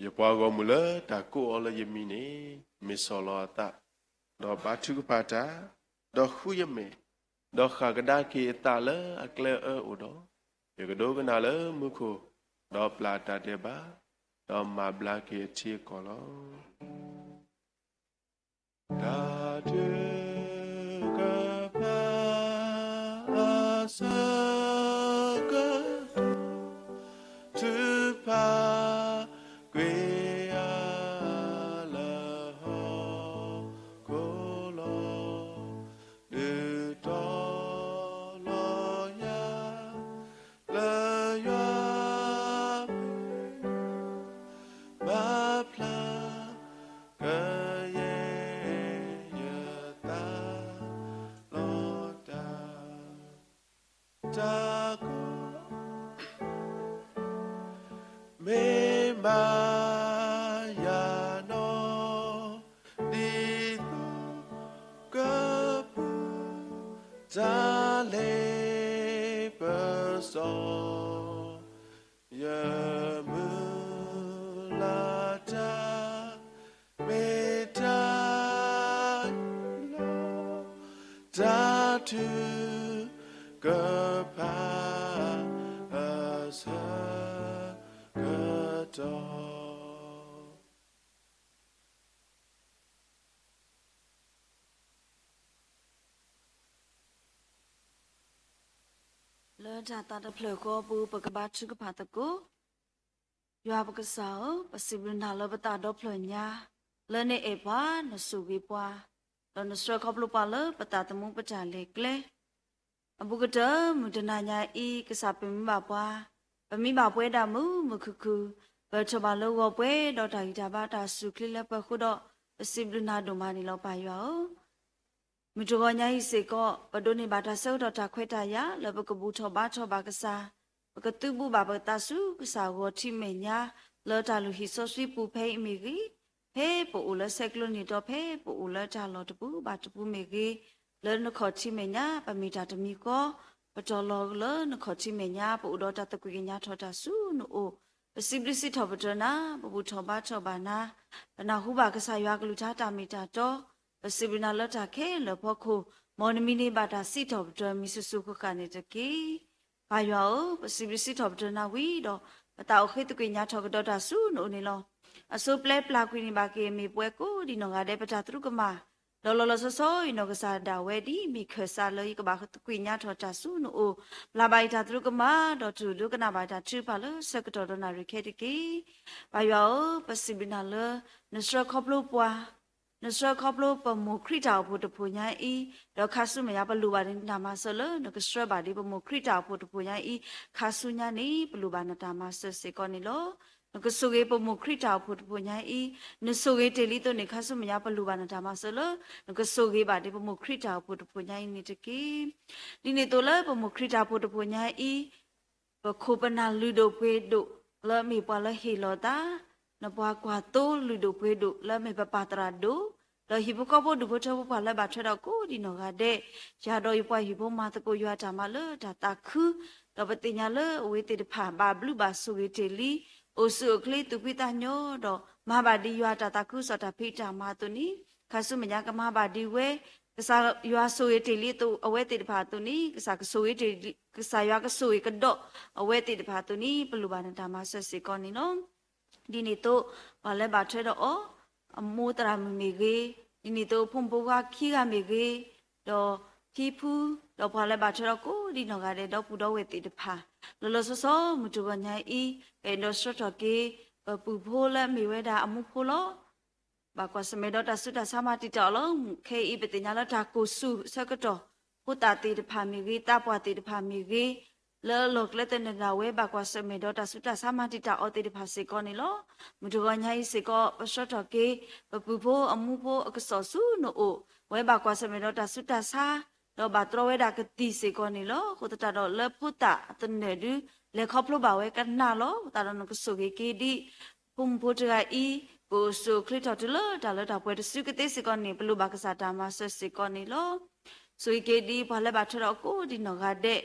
ယပှၤဂီၢ်မုၢ်လၢတၢ်ကိးအီၤလၢယမံၤန့ၣ် မ့ၢ်ဆီၣ်လီၤအသး, ဒီးဘါထုကဖၣ်တၢ်, ဒီးဃုယမဲာ်, ဒီးဃၣ်ကဒါက့ၤအသးလၢအကျဲအၢအိၣ်ဒီး, ယကဒိကနၣ်လၢမူခိၣ်, ဒီးပျၢ်တၢ်ဒဲးဘး, ဒီးမၤဘျါက့ၤအထံအကီၢ်လီၤ. တၢ်ထုကဖၣ်အဆၢကတီၢ် ထုကဖၣ်ကွံာ်အါလၢဟီၣ်ခိၣ်လီၤ. ဒုးတီ တၢ်လ့ပစီ ယမုၢ်လၢ်တၢ် မ့ၢ်တၢ်အံၤလီၤ. တၢ်ထုကဖၣ် အဆၢကတီၢ် လၢတၢ်သးတဖျၢၣ်ဃီအပူၤ ပကဘါထုကဖၣ်သကိး. ယွၤပကစၢ်ဧၢ, ပစံးဘျုးနၤလၢပသးဒီဖျၢၣ်ညါ လၢနအဲၣ်ပှၤ, နဆိၣ်ဂ့ၤပှၤ, ဒီးနဆှၢခီဖျိပှၤလၢပသးသမူပတၢ်လဲၤကျဲ အဘူးကတၢၢ် မုၢ်တနၤညါအံၤ ကစၢ်ပမံဘၣ်ပှၤ, ပမံဘၣ်ပှၤဒၣ်မုာ်မုာ်ခုၣ်ခုၣ်, ပထီၣ်ဘၣ်လၢဂီၤပှဲၤဒီးတၢ်ဂံၢ်တၢ်ဘါတၢ်စူၢ်ချ့လၢပှဲၤအဃိဒီး ပစံးဘျုးနၤဒိၣ်မးန့ၣ်လီၤ ပၢ်ယွၤဧၢ. မုၢ်တဂီၤညါအံၤစ့ၢ်ကီး ပဒိးန့ၢ်ဘၣ်တၢ်ဆၢကတီၢ်တၢ်ခွဲးတၢ်ယာ် လၢပကဘူၣ်ထီၣ်ဘါထီၣ်ဘၣ်ကစၢ်, ပကသုးဘူးဘၣ်ပသးဆူကစၢ်ဂီၤထံးမဲာ်ညါ လၢတၢ်လုၢ်ဟံၣ်စီဆှံပူၤဖဲအံၤမ့ၢ်ဂ့ၤ, ဖဲပအိၣ်လၢဆဲးကျိးန့ၣ်ဒီး ဖဲပအိၣ်လၢတၢ်လီၢ်တပူၤဘၣ်တပူၤမ့ၢ်ဂ့ၤ, လၢနခီၣ်ထံးမဲာ်ညါ ပမ့ၢ်တၢ်တမံၤဃီ, ပတီၢ်လီၤလၢနခီၣ်ထံးမဲာ်ညါ ပအိၣ်ဒီးတၢ်သကွံၢ်ကညးထီၣ်တၢ်ဆူနအိၣ်, ပစံးဘျုးစံးထီၣ်ပတြၢၤနၤ, ပဘူၣ်ထီၣ်ဘါထီၣ်ဘၣ်နၤ, ပနၢ်ဟူဘၣ်ကစၢ်ယွၤကလုၢ်ကထါတၢ်မ့ၢ်တၢ်တီ, ပစံးဘျုးနၤလၢတၢ်ခဲလၢာ်အဖီခိၣ်, မ်နမံၤန့ၢ်ဘၣ်တၢ်စံးထီၣ်ပတြၢၤမံၤဆူၣ်ဆူၣ်ဃၣ်ဃၣ်န့ၣ်တက့ၢ်. ပၢ်ယွၤဧၢ, ပစံးဘျုးစံးထီၣ်ပတြၢၤနၤဝံၤဒီး ပသးအိၣ်ဃ့သကွံၢ်ကညးထီၣ်ကဒီးတၢ်ဆူနအိၣ်န့ၣ်လီၤ. အဆိပျဲပျၢ်ကွံာ်န့ၢ်ဘၣ်က့ၤမ့ၢ်ပှၤကိးဒံးနီၢ်ဂၤဒဲး ပတၢ်သရူးကမၣ်, ဒီးလီၤလီၤဆီဆီယနီၢ်ကစၢ်ဒၣ်ဝဲဒ်မ့ၢ်ခၢၣ်စးလၢယကဘၣ်သကွံၢ်ကညးထီၣ်တၢ်ဆူနအိၣ်, ပျၢ်ဘၣ်ယတၢ်သရူးကမၣ်, ဒီးတူၢ်လိာ်ကနၣ်ဘၣ်တၢ်ထုကဖၣ်လၢဆၢကတီၢ်ဒီးနၣ်ရံၣ်ခဲတက့ၢ်. ပၢ်ယွၤဧၢ, ပစံးဘျုးနၤလၢ နဆှၢခီဖျိပှၤ နဆှၢခီဖျိပမိၢ်ခရံာ်တၢ်အိၣ်ဖှိၣ်တဖှိၣ်ညါအံၤ, ဒီးခါဆူမဲာ်ညါပလိၣ်ဘၣ်နတၢ်မၤစၢၤလၢ နကဆှၢဘၣ်ဒ်ပမိၢ်ခရံာ်တၢ်အိၣ်ဖှိၣ်တဖှိၣ်ညါအံၤ, ခါဆူညါန့ၣ် ပလိၣ်ဘၣ်နတၢ်မၤစၢၤစ့ၢ်ကီးန့ၣ်လီၤ. နကဆိၣ်ဂ့ၤပမိၢ်ခရံာ်တၢ်အိၣ်ဖှိၣ်တဖှိၣ်ညါအံၤ, နဆိၣ်ဂ့ၤတ့ၢ်လံအသိးန့ၣ် ခါဆူမဲာ်ညါပလိၣ်ဘၣ်နတၢ်မၤစၢၤလၢ နကဆိၣ်ဂ့ၤဘၣ်ဒ်ပမိၢ်ခရံာ်တၢ်အိၣ်ဖှိၣ်တဖှိၣ်ညါအံၤန့ၣ်တက့ၢ်. ဒ်န့ၣ်အသိးလၢပမိၢ်ခရံာ်တၢ်အိၣ်ဖှိၣ်တဖှိၣ်ညါအံၤ, ပခိၣ်ပနၢ်လုၢ်ဒိၣ်ပှ့ၤဒိၣ်လၢအမ့ၢ်ပှၤလၢဟ့ၣ်လီၤသး, နပှၤကွၢ်သိလုၢ်ဒိၣ်ပှ့ၤဒိၣ်လၢအမ့ၢ်ပပၢ်သရၣ်ဒိၣ်, ဒီးဟံၣ်ဖိဃီဖိဒူၣ်ဖိထၢဖိပှၤလၢဘၣ်ထွဲဒီးကိးဒံးနီၢ်ဂၤဒဲး, ယၤဒီးယပှၤဟံၣ်ဖိမၤသကိးယွၤတၢ်မၤလၢတၢ်သးခု, ဒီးပသ့ၣ်ညါလၢအဝဲသ့ၣ်တဖၣ်ဘၣ်ဘျုးဘၣ်ဆိၣ်ဂ့ၤတ့ၢ်လံ, အိၣ်ဆူၣ်အိၣ်ချ့သူၣ်ဖှံသးညီ, ဒီးမၤဘၣ်ဒ်ယွၤတၢ်သးခုကစီၣ်တၢ်ဖံးတၢ်မၤအသိးန့ၣ်, ခါဆူမဲာ်ညါကမၤဘၣ်ဒ်ဝဲ ကစၢ်ယွၤဆိၣ်ဂ့ၤတ့ၢ်လံအဝဲသ့ၣ်တဖၣ်အသိးန့ၣ်, ကစၢ်ကဆိၣ်ဂ့ၤတ့ၢ်, ကစၢ်ယွၤကဆိၣ်ဂ့ၤကဒီးအဝဲသ့ၣ်တဖၣ်အသိးန့ၣ်, ပလိၣ်ဘၣ်နတၢ်မၤစၢၤစ့ၢ်ကီးန့ၣ်လီၤ. ဒ်န့ၣ်အသိး ပှၤလၢဘၣ်ထွဲဒီးအီၤ, အမိၢ်သရၣ်မုၣ်မ့ၢ်ဂ့ၤ, ဒ်န့ၣ်အသိးဖိမုၣ်ဖိခွါခံဂၤမ့ၢ်ဂ့ၤ, ဒီးဖံဖု, ဒီးပှၤလၢဘၣ်ထွဲဒီးကိးဒံးနီၢ်ဂၤဒဲး ဒီပုၢ်ဒီဝဲၢ်သ့ၣ်တဖၣ်, လီၤလီၤဆီဆီ မုၢ်တဂီၤညါအံၤ, ပအဲၣ်ဒိးဆှၢထီၣ်က့ၤ ပပုၢ်ဖိလၢအမ့ၢ်ဝဲဒၣ်အမူဖိလီၤ. ဘၣ်ကွၢ်ဆၢၣ်မဲာ်ဒီးတၢ်ဆူးတၢ်ဆါမၤတံာ်တာ်အီၤလီၤ. ခဲအံၤပသ့ၣ်ညါလၢတၢ်ကိၢ်ဆူၣ်ဆၢကတီၢ်, ဖိသၣ်သ့ၣ်တဖၣ်မ့ၢ်ဂ့ၤ, သးပှၢ်သ့ၣ်တဖၣ်မ့ၢ်ဂ့ၤ, လၢအလီၢ်ကျဲသနၢၣ်ဒၣ်ဝဲ ဘၣ်ကွၢ်ဆၢၣ်မဲာ်ဒီးတၢ်ဆူးတၢ်ဆါမၤတံာ်တာ်အီၤသ့ၣ်တဖၣ်စ့ၢ်ကီးန့ၣ်လီၤ. မုၢ်တဂီၤညါအံၤစ့ၢ်ကီး ပဆှၢထီၣ်က့ၤ ပပုၢ်ဖိအမူဖိအကစီၣ်ဆူနအိၣ်, အဝဲဘၣ်ကွၢ်ဆၢၣ်မဲာ်ဒီးတၢ်ဆူးတၢ်ဆါ, ဒီးဘၣ်တြီဝဲဒၣ်ကသံၣ်စ့ၢ်ကီးန့ၣ်လီၤ. အဃိသတးဒီးလၢဖိသၣ်အသနၢၣ်ဒု လဲၤခီဖျိဘၣ်ဝဲကနၣ်လီၤ. အဃိသတးဒီးနကဆိၣ်ဂ့ၤက့ၤဒ် ဖိမုၣ်ဖိတဂၤအံၤ, ကအိၣ်ဆူၣ်အိၣ်ချ့ထီၣ်တုၤလၢတၢ်လၢတၢ်ပှဲၤတစုကသ့စ့ၢ်ကီးန့ၣ်, ပလိၣ်ဘၣ်ကစၢ်တၢ်မၤစၢၤစ့ၢ်ကီးန့ၣ်လီၤ. ဆိၣ်ဂ့ၤက့ၤဒ်ပှၤလၢဘၣ်ထွဲဒီးအီၤကိးဒံးနီၢ်ဂၤဒဲး,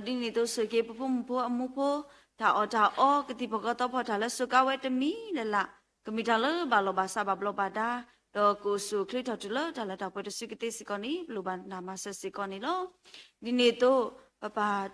ဒီးဒ်န့ၣ်အသိးဆိၣ်ဂ့ၤက့ၤပဖိမုၣ်ဖိအမူဖိ, တၢ်အီၣ်တၢ်အီ, ကသံၣ်ဖီၣ်ကီသီဖီၣ်တၢ်လၢစိၤကါဝဲတမံၤလၢ်လၢ်, ကမ့ၢ်တၢ်လၢဘၣ်လီၢ်ဘၣ်စးဘၣ်ဘျီးဘၣ်ဒါ, ဒီးကအိၣ်ဆူၣ်အိၣ်ချ့ထီၣ်တုၤလၢတၢ်လၢတၢ်ပှဲၤတစုကသ့စ့ၢ်ကီးန့ၣ်, ပလိၣ်ဘၣ်နတၢ်မၤစၢၤစ့ၢ်ကီးန့ၣ်လီၤ. ဒ်န့ၣ်အသိး ပပၢ်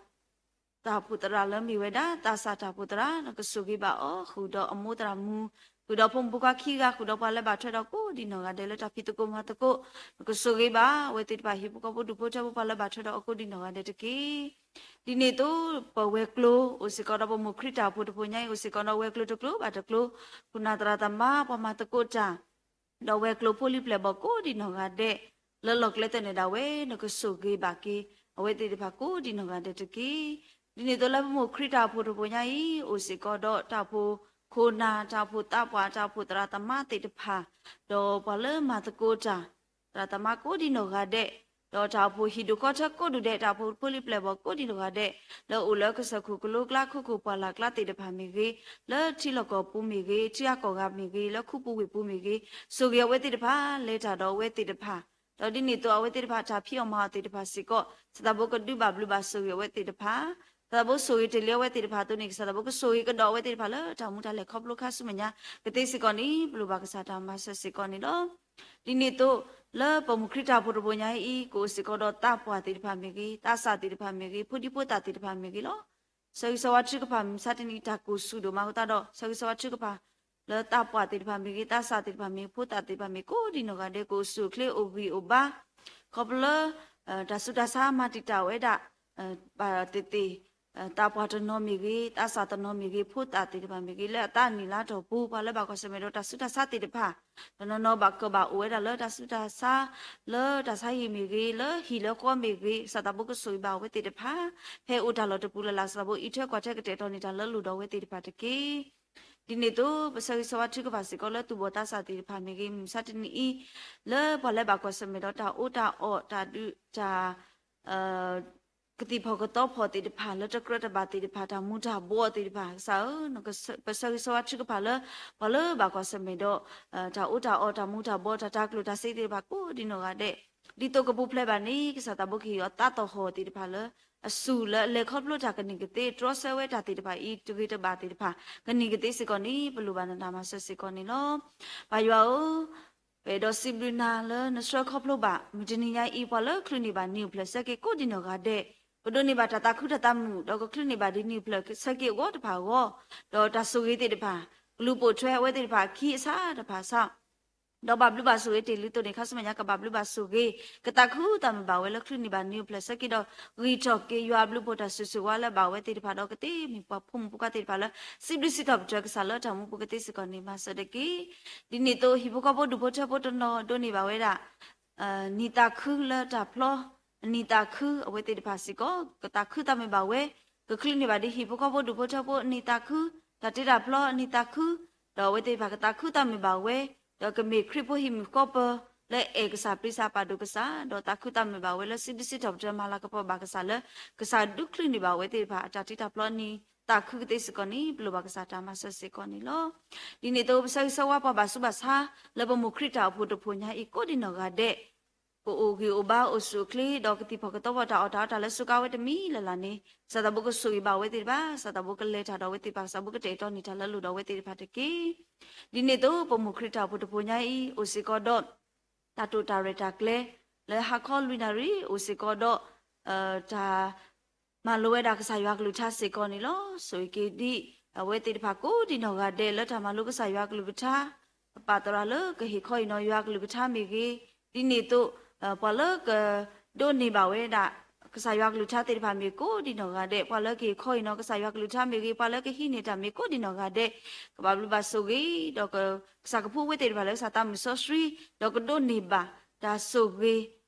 တၢ်အိၣ်ဖှိၣ်သရၣ်လၢမ့ၢ်ဝဲဒၣ် သးစၢ်တၢ်အိၣ်ဖှိၣ်သရၣ်, နကဆိၣ်ဂ့ၤဘၣ်အီၤ, ဃုာ်ဒီးအမိၢ်သရၣ်မုၣ်, ဃုာ်ဒီးဖိမုၣ်ဖိခွါခံဂၤ, ဃုာ်ဒီးပှၤလၢဘၣ်ထွဲဒီးကိးဒံးနီၢ်ဂၤဒဲးလၢတၢ်ဖံးသကိးမၤသကိး, နကဆိၣ်ဂ့ၤဘၣ်အဝဲသ့ၣ်တဖၣ်ဟံၣ်ဖိဃီဖိဒူၣ်ဖိထၢဖိပှၤလၢဘၣ်ထွဲဒီးအီၤကိးဒံးနီၢ်ဂၤဒဲးတက့ၢ်. ဒ်န့ၣ်အသိး ပဝဲၤကျိၤအိၣ်စ့ၢ်ကီးဒီးပမိၢ်ခရံာ်တၢ်အိၣ်ဖှိၣ်တဖှိၣ်ညါအံၤအိၣ်စ့ၢ်ကီးဒီးဝဲၤကျိၤတကျိၤဘၣ်တကျိၤ, ခိၣ်နၢ်သရၣ်သမါ ပှၤမၤသကိးတၢ် ဒီးဝဲၤကျိၤဖိလံၤပျဲၢ်ဘီၣ်ကိးဒံးနီၢ်ဂၤဒဲး, လၢလီၢ်ကျဲသနၢၣ်ဒၣ်ဝဲ နကဆိၣ်ဂ့ၤဘၣ်က့ၤ အဝဲသ့ၣ်တဖၣ်ကိးဒံးနီၢ်ဂၤဒဲးတက့ၢ်. ဒ်န့ၣ်အသိးလၢပမိၢ်ခရံာ်တၢ်အိၣ်ဖှိၣ်တဖှိၣ်ညါအံၤ အိၣ်စ့ၢ်ကီးဒီးတၢ်အိၣ်ဖှိၣ်ခိၣ်နၢ်, တၢ်အိၣ်ဖှိၣ်သးပှၢ်, တၢ်အိၣ်ဖှိၣ်သရၣ်သမါသ့ၣ်တဖၣ်, ဒီးပှၤလၢမၤသကိးတၢ် သရၣ်သမါကိးဒံးနီၢ်ဂၤဒဲး, ဒီးတၢ်အိၣ်ဖှိၣ်ဟံၣ်ဒိၣ်ဃီထၢကိးဒူၣ်ဒဲး, တၢ်အိၣ်ဖှိၣ်ဖိလံၤပျဲၢ်ဘီၣ်ကိးဒံးနီၢ်ဂၤဒဲး, လၢအိၣ်လၢကစၢၢ်ခိၣ်ကလိကျါ ခိခိၣ်ပှၢ်လၢ်ကျါသ့ၣ်တဖၣ်မ့ၢ်ဂ့ၤ, လၢထံလီၢ်ကီၢ်ပူၤမ့ၢ်ဂ့ၤ, ထံဂၤကီၢ်ဂၤမ့ၢ်ဂ့ၤ, လၢခူပူၤဝ့ၢ်ပူၤမ့ၢ်ဂ့ၤ, ဆိၣ်ဂ့ၤအဝဲသ့ၣ်တဖၣ်, လဲၤတၢ်ဒီးအဝဲသ့ၣ်တဖၣ် ဒီးဒ်န့ၣ်အသိးအဝဲသ့ၣ်တဖၣ်တၢ်ဖံးအီၣ်မၤအီၣ်သ့ၣ်တဖၣ်စ့ၢ်ကီး ကစၢ်သးဘိကဒုးဘၣ်ဘျုးဘၣ်ဆိၣ်ဂ့ၤအဝဲသ့ၣ်တဖၣ်, ကစၢ်သးဘိဆိၣ်ဂ့ၤတ့ၢ်လံအဝဲသ့ၣ်တဖၣ်အသိးန့ၣ် ကစၢ်သးဘိကဆိၣ်ဂ့ၤကဒီးအဝဲသ့ၣ်တဖၣ်လၢတၢ်မူတၢ်လဲၤခီဖျိခါဆူမဲာ်ညါ ကသ့စ့ၢ်ကီးန့ၣ် ပလိၣ်ဘၣ်ကစၢ်တၢ်မၤစၢၤစ့ၢ်ကီးန့ၣ်လီၤ. ဒ်န့ၣ်အသိး လၢပမုၢ်ခရံာ်တၢ်အိၣ်ဖှိၣ်တဘိညါအံၤ ကအိၣ်စ့ၢ်ကီးဒီးသးပှၢ်သ့ၣ်တဖၣ်မ့ၢ်ဂ့ၤ, သးစၢ်သ့ၣ်တဖၣ်မ့ၢ်ဂ့ၤ, ဖိဒံဖိသၣ်သ့ၣ်တဖၣ်မ့ၢ်ဂ့ၤလီၤ. ဆၢဂ့ၤဆၢဝါထုကဖၣ်မုၢ်မဆါတနံၤအံၤ တၢ်ကိၢ်ဆူၣ်ဒိၣ်မးအဃိသတးဒီး ဆၢဂ့ၤဆၢဝါထုကဖၣ် လၢသးပှၢ်သ့ၣ်တဖၣ်မ့ၢ်ဂ့ၤ, သးစၢ်သ့ၣ်တဖၣ်မ့ၢ်ဂ့ၤ, ဖိသၣ်သ့ၣ်တဖၣ်မ့ၢ်ဂ့ၤ, ကိးဒံနီၢ်ဂၤဒဲး ကအိၣ်ဆူၣ်အိၣ်ချ့အိၣ်ဂံၢ်အိၣ်ဘါ ခီဖျိလၢ တၢ်ဆူးတၢ်ဆါမၤတံာ်တာ်ဝဲဒၣ် ဘၣ်သ့ၣ်သ့ၣ် သးပှၢ်တနီၤမ့ၢ်ဂ့ၤ, သးစၢ်တနီၤမ့ၢ်ဂ့ၤ, ဖိသၣ်သ့ၣ်တဖၣ်မ့ၢ်ဂ့ၤ လၢအသးနံၣ်လါထီၣ်ပူၤ ပှၤလၢဘၣ်ကွၢ်ဆၢၣ်မဲာ်ဒီးတၢ်ဆူးတၢ်ဆါသ့ၣ်တဖၣ် တနီၤနီၤဘၣ်ကဘၣ်အိၣ်ဝဲဒၣ်လၢတၢ်ဆူးတၢ်ဆါ လၢတၢ်ဆါဟံၣ်မ့ၢ်ဂ့ၤ, လၢဟံၣ်လၢဃီမ့ၢ်ဂ့ၤ, ကစၢ်သးဘိကဆိၣ်ဂ့ၤဘၣ်အဝဲသ့ၣ်တဖၣ် ဖဲအိၣ်တၢ်လီၢ်တပူၤလၢ်လၢ် ကစၢ်သးဘိအံးထွဲကွၢ်ထွဲကတဲာ်ကတီၤန့ၢ်တၢ်လၢလိၣ်ဒီးအဝဲသ့ၣ်တဖၣ်တက့ၢ်. ဒ်န့ၣ်အသိး ပဆၢဂ့ၤဆၢဝါထုကဖၣ်စ့ၢ်ကီးလၢသူၣ်ဘီၣ်သးစၢ်သ့ၣ်တဖၣ်မ့ၢ်ဂ့ၤ, မုၢ်မဆါတနံၤအံၤ လၢပှၤလၢဘၣ်ကွၢ်ဆၢၣ်မဲာ်ဒီးတၢ်အီၣ်တၢ်အီ တၢ်ဒုးတၢ် ကသံၣ်ဖီၣ်ကသီဖီၣ်သ့ၣ်တဖၣ် လၢတကြၢးတဘၣ်သ့ၣ်တဖၣ် တၢ်မူၤတၢ်ဘှီးသ့ၣ်တဖၣ် ကစၢ်ဧၢ, ပဆၢဂ့ၤဆၢဝါထုကဖၣ်လၢ ပှၤလၢဘၣ်ကွၢ်ဆၢၣ်မဲာ်ဒီး တၢ်အီၣ်တၢ်အီ တၢ်မူၤတၢ်ဘှီး တၢ်တၤကျိၣ်တၤစ့သ့ၣ်တဖၣ် ကိးဒံနီၢ်ဂၤဒဲး ဒ်သိးကပူၤဖျဲးဘၣ်န့ၣ် ကစၢ်သးဘိကဟ့ၣ်အီၤသးသဟီၣ်သ့ၣ်တဖၣ်လၢ အစူၢ်လၢအလဲၤခီဖျိတၢ်ကန့ၢ်ကသ့ တြီဆၢဝဲတၢ်သ့ၣ်တဖၣ်အံၤ တဂ့ၤတဘၣ်သ့ၣ်တဖၣ် ကန့ၢ်ကသ့စ့ၢ်ကီးန့ၣ် ပလိၣ်ဘၣ်နတၢ်မၤစၢၤစ့ၢ်ကီးန့ၣ်လီၤ. ပၢ်ယွၤဧၢ, ပအဲၣ်ဒိးစံးဘျုးနၤလၢနဆှၢခီဖျိဘၣ် မုၢ်တနံၤညါအံၤ ပှၤလၢချုးန့ၢ်ဘၣ်နံၤအိၣ်ဖျဲၣ်ဆၢက့ၤကိးဒံနီၢ်ဂၤဒဲး ကဒိးန့ၢ်ဘၣ်တၢ်သးခုတၢ်သးမုာ် ဒီးကချုးန့ၢ်ဘၣ်ဒ်နံၤအိၣ်ဖျဲၣ်ဆၢက့ၤအဂီၢ်တဖၣ်အဂီၢ်, ဒီးတၢ်ဆိၣ်ဂ့ၤသ့ၣ်တဖၣ် ကလူၤပိာ်ထွဲအဝဲသ့ၣ်တဖၣ်အခံအဆၢတဖၣ်ဆၢ ဒီးဘၣ်ဘျုးဘၣ်ဆိၣ်ဂ့ၤတ့ၢ်လံအသိးန့ၣ် ခါဆူမဲာ်ညါကဘၣ်ဘျုးဘၣ်ဆိၣ်ဂ့ၤ ကသးခုသးမုာ်ဘၣ်ဝဲလၢချုးန့ၢ်ဘၣ်နံၤအိၣ်ဖျဲၣ်ဆၢက့ၤဒီး ဂံၢ်ထီၣ်က့ၤယွၤအဘျုးအဖှိၣ်တၢ်ဆိၣ်ဂ့ၤဝါလၢဘၣ်ဝဲသ့ၣ်တဖၣ်ဒီး ကသ့မ့ၢ်ပှၤဖိမုၣ်ဖိခွါသ့ၣ်တဖၣ်လၢ စံးဘျုးစံးထီၣ်ပတြၢၤကစၢ်လၢတၢ်မူပူၤကသ့စ့ၢ်ကီးန့ၣ် မၤစၢၤတက့ၢ်. ဒ်န့ၣ်အသိး ဟံၣ်ဖိဃီဖိဒူၣ်ဖိထၢဖိတနီၤဒိးန့ၢ်ဘၣ်ဝဲဒၣ် နံၤသးခုလၢတၢ်ဖျီ အနံၤသးခုအဝဲသ့ၣ်တဖၣ်စ့ၢ်ကီး ကသးခုသးမုာ်ဘၣ်ဝဲ ကချုးန့ၢ်ဘၣ်ဒ်ဟံၣ်ဖိဃီဖိဒူၣ်ဖိထၢဖိအနံၤသးခု တၢ်တ့တၢ်ဖျီအနံၤသးခု ဒီးအဝဲသ့ၣ်တဖၣ်ကသးခုသးမုာ်ဘၣ်ဝဲ ဒီးကမ့ၢ်ခရံာ်ဖိဟံၣ်မုာ်ဃီပၢၤ လၢအဲၣ်ကစၢ်ပျံၤကစၢ်ပာ်ဒိၣ်ကစၢ် ဒီးသးခုသးမုာ်ဘၣ်ဝဲလၢစံးဘျုးစံးထီၣ်ပတြၢၤမၤလၤကပီၤဘၣ်ကစၢ်လၢ ကစၢ်ဒုးချုးန့ၢ်ဘၣ်ဝဲသ့ၣ်တဖၣ် အတၢ်တ့တၢ်ဖျီအနံၤသးခုကသ့စ့ၢ်ကီးန့ၣ် ပလိၣ်ဘၣ်ကစၢ်တၢ်မၤစၢၤစ့ၢ်ကီးန့ၣ်လီၤ. ဒ်န့ၣ်အသိး ပဆၢဂ့ၤဆၢဝါပှၤဘၣ်ဆူးဘၣ်ဆါ လၢပမိၢ်ခရံာ်တၢ်အိၣ်ဖှိၣ်တဖှိၣ်ညါအံၤ ကိးဒံနီၢ်ဂၤဒဲး ကအိၣ်ဂံၢ်အိၣ်ဘါအိၣ်ဆူၣ်အိၣ်ချ့ ဒီးကသံၣ်ဖီၣ်ကသီဖီၣ်တၢ်အီၣ်တၢ်အီတၢ်လၢစူးကါဝဲတမံၤလၢ်လၢ်န့ၣ် ကစၢ်သးဘိကဆိၣ်ဂ့ၤဘၣ်ဝဲသ့ၣ်တဖၣ် ကစၢ်သးဘိကလဲၤတၢ်ဒီးဝဲသ့ၣ်တဖၣ် ကစၢ်ဘိကတဲာ်ကတီၤန့ၢ်တၢ်လၢလိၣ်ဒီးဝဲသ့ၣ်တဖၣ်တက့ၢ်. ဒ်န့ၣ်အသိး ပမိၢ်ခရံာ်တၢ်အိၣ်ဖှိၣ်တဖှိၣ်ညါအံၤ အိၣ်စ့ၢ်ကီးဒီး တၢ်တိာ်တၢ်ရဲၣ်တၢ်ကျဲၤ လၢဟါခီလွံၢ်နၣ်ရံၣ် အိၣ်စ့ၢ်ကီးဒီး တၢ် မၤလိဝဲဒၣ်ကစၢ်ယွၤကလုၢ်ကထါစ့ၢ်ကီးန့ၣ်လီၤ. ဆိၣ်ဂ့ၤက့ၤဒ် အဝဲသ့ၣ်တဖၣ်ကိးဒံနီၢ်ဂၤဒဲးလၢတၢ်မၤလိကစၢ်ယွၤကလုၢ်ကထါ ပပၢ်သရၣ်လၢကဟ့ၣ်ခီဟ့ၣ်နီၤယွၤကလုၢ်ကထါမ့ၢ်ဂ့ၤ, ဒ်န့ၣ်အသိး ပှၤလၢကဒိးန့ၢ်ဘၣ်ဝဲဒၣ် ကစၢ်ယွၤကလုၢ်ကထါသ့ၣ်တဖၣ်မ့ၢ်ကိးဒံနီၢ်ဂၤဒဲး, ပှၤလၢကဟ့ၣ်ခီဟ့ၣ်နီၤကစၢ်ယွၤကလုၢ်ကထါမ့ၢ်ဂ့ၤ, ပှၤလၢကဟံးန့ၢ်တၢ်မ့ၢ်ကိးဒံနီၢ်ဂၤဒဲး, ကဘၣ်ဘျုးဘၣ်ဆိၣ်ဂ့ၤ ဒီးက ကစၢ်ကဖှူဝဲသ့ၣ်တဖၣ်လၢကစၢ်သးမုၢ်စီဆှံ, ဒီးကဒိးန့ၢ်ဘၣ်တၢ်ဆိၣ်ဂ့ၤ